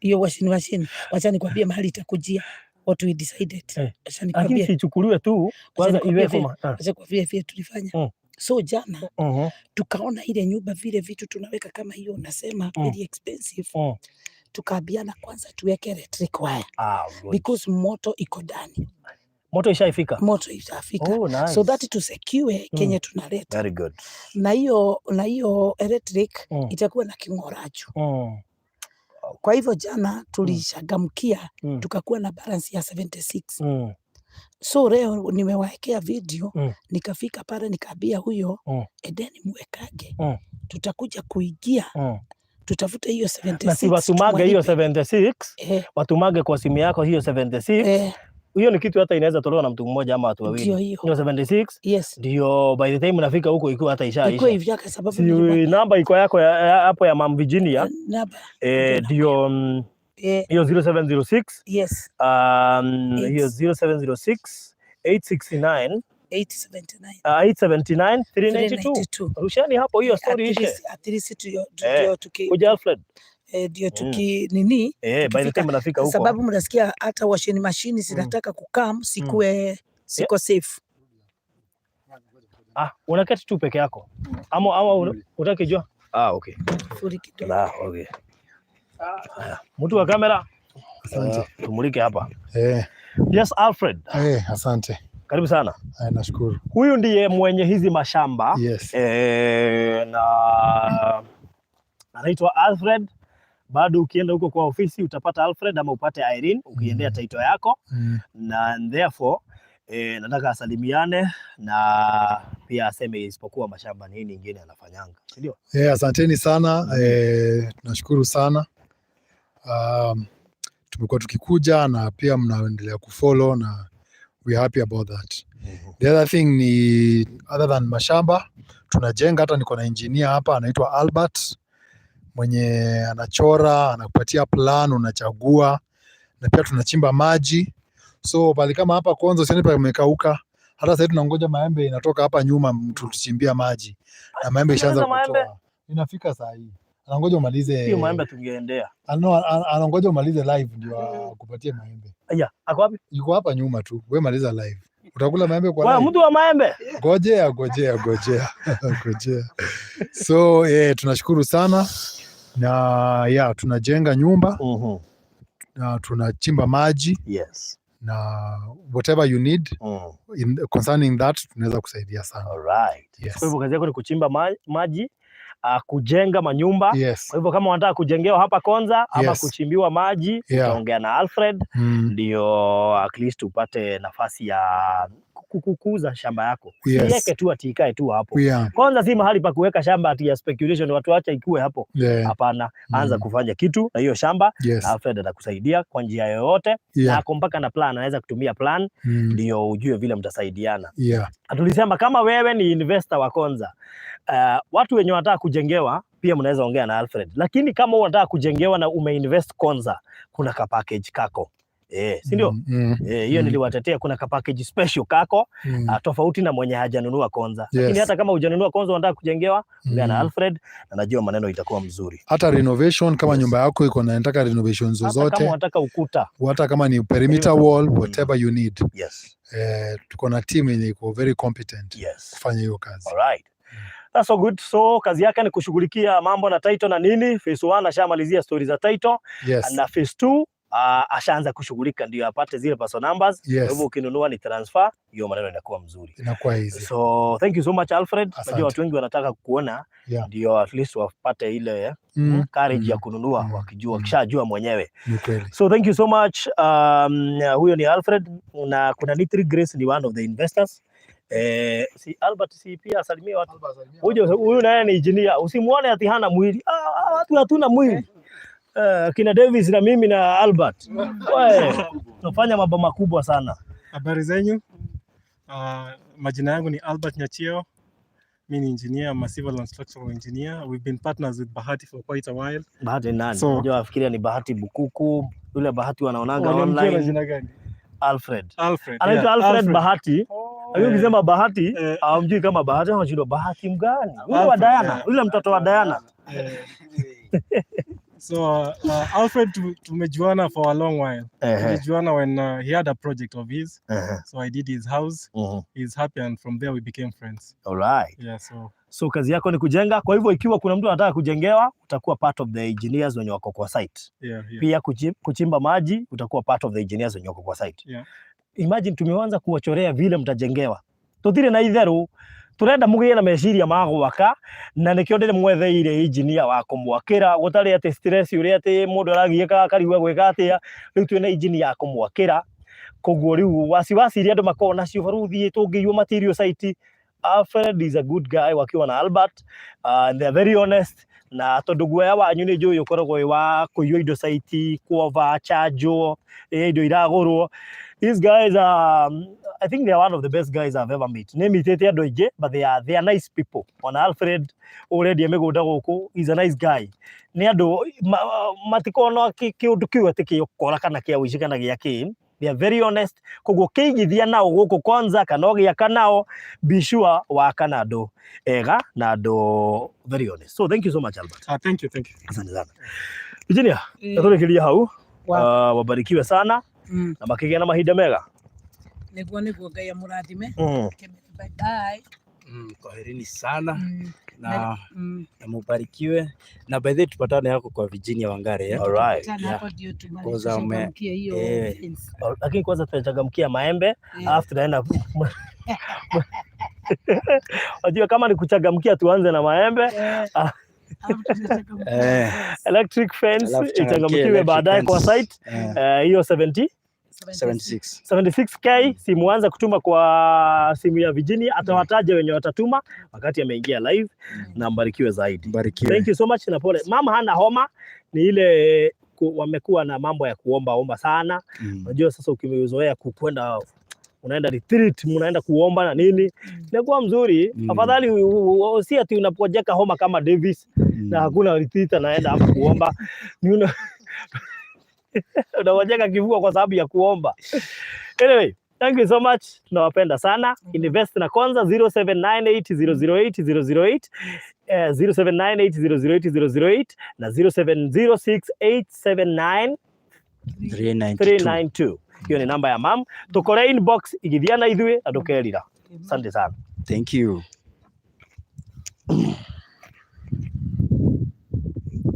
Hiyo washing machine, wacha nikwambie mahali itakujia, what we decided. Eh. Wacha Lakini nikwambie. sichukuliwe tu kwanza Nikwambie iwekwe Wacha nikwambie vile tulifanya. So jana tukaona ile nyumba, vile vitu tunaweka kama hiyo unasema very expensive. Tukaambiana kwanza tuweke electric wire Ah, good. because moto iko ndani. Moto ishaifika. Moto itafika. Oh, nice. So that to secure kenye tunaleta. Very good. Na hiyo electric itakuwa na king'ora juu. Kwa hivyo jana tulishagamkia, tukakuwa na balance ya 76. So leo nimewaekea video. Nikafika pale nikaambia huyo, "Endeni mwekage, tutakuja kuingia tutafute hiyo Na si 76 watumage hiyo tumwalipe." 76, watumage kwa simu yako hiyo 76. Hiyo ni kitu hata inaweza tolewa na mtu mmoja ama watu wawili. Ndio hiyo. Hiyo 76 ndio by the time unafika huko ikiwa hata Ikuwe ishaisha. hivi sababu Si namba iko yako hapo ya Mam Virginia, namba ndio hiyo 0706 hiyo 0706 869 879 879 392. 392. Rushani hapo hiyo story At ishe. least ndio tuki Kuja Alfred. Ndio tuki nini By the tukifika, time unafika huko. Sababu mnasikia hata washing machine zinataka kukam sikuwe siko safe. Ah, unaketi tu peke yako ama utaki jua? Ah, okay. Furi kidogo. La, okay. Haya, mtu wa kamera. Asante. Tumulike hapa. Yes, Alfred. Asante. Karibu sana. Nashukuru. Huyu ndiye mwenye hizi mashamba. Na anaitwa Alfred. Bado ukienda huko kwa ofisi utapata Alfred ama upate Irene ukiendea title yako. Na therefore nataka asalimiane na pia aseme isipokuwa mashamba nini ingine anafanyanga, si ndio? Asanteni sana. Tunashukuru sana. Tumekuwa tukikuja na pia mnaendelea kufollow na we are happy about that. The other thing ni other than mashamba tunajenga, hata niko na engineer hapa anaitwa Albert mwenye anachora, anakupatia plan, unachagua, na pia tunachimba maji. So pale kama hapa Konza sioni pamekauka. Hata sasa tunangoja maembe inatoka hapa nyuma, mtu tuchimbia maji na maembe ishaanza Tunaanza maembe? kutoa. Inafika saa hii. Anangoja umalize. Hiyo maembe tungeendea. Anangoja umalize live ndio akupatie maembe. Aya, ako wapi? Yuko hapa nyuma tu. Wewe maliza live. Utakula maembe kwa Wewe live? mtu wa maembe. Gojea, gojea, gojea. Gojea. So tunashukuru sana na yeah, tunajenga nyumba na tunachimba maji na whatever you need concerning that tunaweza kusaidia sana. All right. Yes. Kwa hivyo kazi yako ni kuchimba maji, kujenga manyumba. Kwa hivyo kama unataka kujengewa hapa Konza ama kuchimbiwa maji, utaongea na Alfred ndio at least upate nafasi ya kukuza shamba yako. Usiweke tu ati ikae tu hapo. Kwanza si mahali pa kuweka shamba ati ya speculation, watu wacha ikue hapo. Hapana, anza kufanya kitu na hiyo shamba. Alfred atakusaidia kwa njia yoyote na ako mpaka na plan, anaweza kutumia plan ndio ujue vile mtasaidiana. Na tulisema kama wewe ni investor wa Konza, watu wenye wanataka kujengewa pia mnaweza ongea na Alfred, lakini kama unataka kujengewa na umeinvest Konza, kuna ka package kako, si ndio? Hiyo niliwatetea, kuna ka package special kako tofauti na mwenye hajanunua Konza. Lakini hata kama hujanunua Konza unataka kujengewa, ongea na Alfred na najua maneno itakuwa mzuri. Hata renovation kama nyumba yako iko na inataka renovation Hata kama zozote, unataka ukuta, hata kama ni perimeter wall, whatever you need. Tuko na team yenye iko very competent kufanya hiyo kazi. All right. That's so good. So kazi yake ni kushughulikia mambo na title na nini. Phase 1 ashamalizia story za title na phase 2 ashaanza kushughulika ndio apate zile parcel numbers. Kwa hivyo ukinunua ni transfer, hiyo maneno inakuwa mzuri. Inakuwa easy. So thank you so much, Alfred. Asante. Najua watu wengi wanataka kukuona ndio at least wapate ile courage ya kununua wakijua, wakishajua mwenyewe. Ni kweli. So thank you so much. Huyo ni Alfred na kuna Nitri Grace ni one of the investors. Si Albert si pia asalimie watu. Huyu naye ni engineer. Usimuone ati hana mwili. Ah, watu hatuna mwili. Kina Davis na mimi na Albert. Wewe, tunafanya mambo makubwa sana. Habari zenyu. Majina yangu ni Albert Nyachio. Mi ni engineer, I'm a civil and structural engineer. We've been partners with Bahati for quite a while. Bahati ni nani? Unajua wafikiria ni Bahati Bukuku, yule Bahati wanaonaga Wanamjua na online. jina gani? Alfred. Alfred. Anaitwa Alfred Bahati. Lakini ukisema Bahati, hawamjui kama Bahati, wanashindwa Bahati mgani? Yule wa Alfred, Diana, yule mtoto wa Diana. So Alfred tumejuana for a long while. Tulijuana when he had a project of his. So I did his house. He's happy and from there we became friends. All right. Yeah, so So kazi yako ni kujenga. Kwa hivyo ikiwa kuna mtu anataka kujengewa, utakuwa part of the engineers wenye wako kwa site. Pia kuchimba maji, utakuwa part of the engineers wenye wako kwa site. Imagine tumeanza kuwachorea vile mtajengewa. Tutire na itheru turenda mugie na meciria ma gwaka na nikio ndire mwetheire engineer wa kumwakira gutari ati stress uria ati mundu aragiika akarigwa gwika atia. Riu twina engineer ya kumwakira, koguo riu wasiwasi iria andu makoragwo nacio baruthi tungĩiywo material site. Alfred is a good guy wakiwa na Albert, and they are very honest, na tondu guoya wanyu nĩ njũĩ ũkoragwo wĩ wa kũiywo indo site, kuova charge indo iragũrwo. These guys are, I think they are one of the best guys I've ever met. Nĩ mitĩte andũ aingĩ, but they are nice people. Ona Alfred ũrendia mĩgũnda gũkũ is a nice guy. Nĩ andũ matikoragwo na kĩũndũ kĩu atĩ kĩa ũkora kana kĩa ũici kana gĩa kĩ. They are very honest. Koguo ũkĩigithia nao gũkũ Konza kana ũgĩaka nao, be sure waka na andũ ega na andũ very honest. So thank you so much, Albert. Ah, thank you, thank you. Asante sana. Virginia, tũrĩkĩria hau. Wabarikiwe sana na makĩgĩa na mahinda mega. Niguo Ngai amũrathime. Bye bye. Kwaherini sana na, na mubarikiwe na by the way tupatane hapo kwa Virginia Wangari, eh? All right. Tena hapo ndio Kwanza tumalizie hiyo fence. Lakini kwanza tunachangamkia maembe alafu tunaenda. Unajua kama ni kuchangamkia tuanze na maembe. Alafu tunachangamkia fence. Electric fence Alafu changamkie ichangamkiwe electric baadaye kwa fence. site. Hiyo 70 76. 76K simuanza kutuma kwa simu ya Virginia, atawataja wenye watatuma wakati ameingia live na mbarikiwe zaidi. Mbarikiwe. Thank you so much na pole. Mama hana homa, ni ile wamekuwa na mambo ya kuomba omba sana. Unajua sasa ukizoea kwenda unaenda retreat, mnaenda kuomba na nini, inakuwa mzuri. Afadhali si ati unapojeka homa kama Davis na hakuna retreat anaenda hapo kuomba. Ni unawajeka kifua kwa sababu ya kuomba. Anyway, thank you so much. Tunawapenda sana. Invest na Konza 0798008008, 0798008008 na 0706879392. 392. Hiyo nĩ namba ya mam. Tũkore inbox igithia na ithuĩ na ndũkerira. Asante sana. Thank you.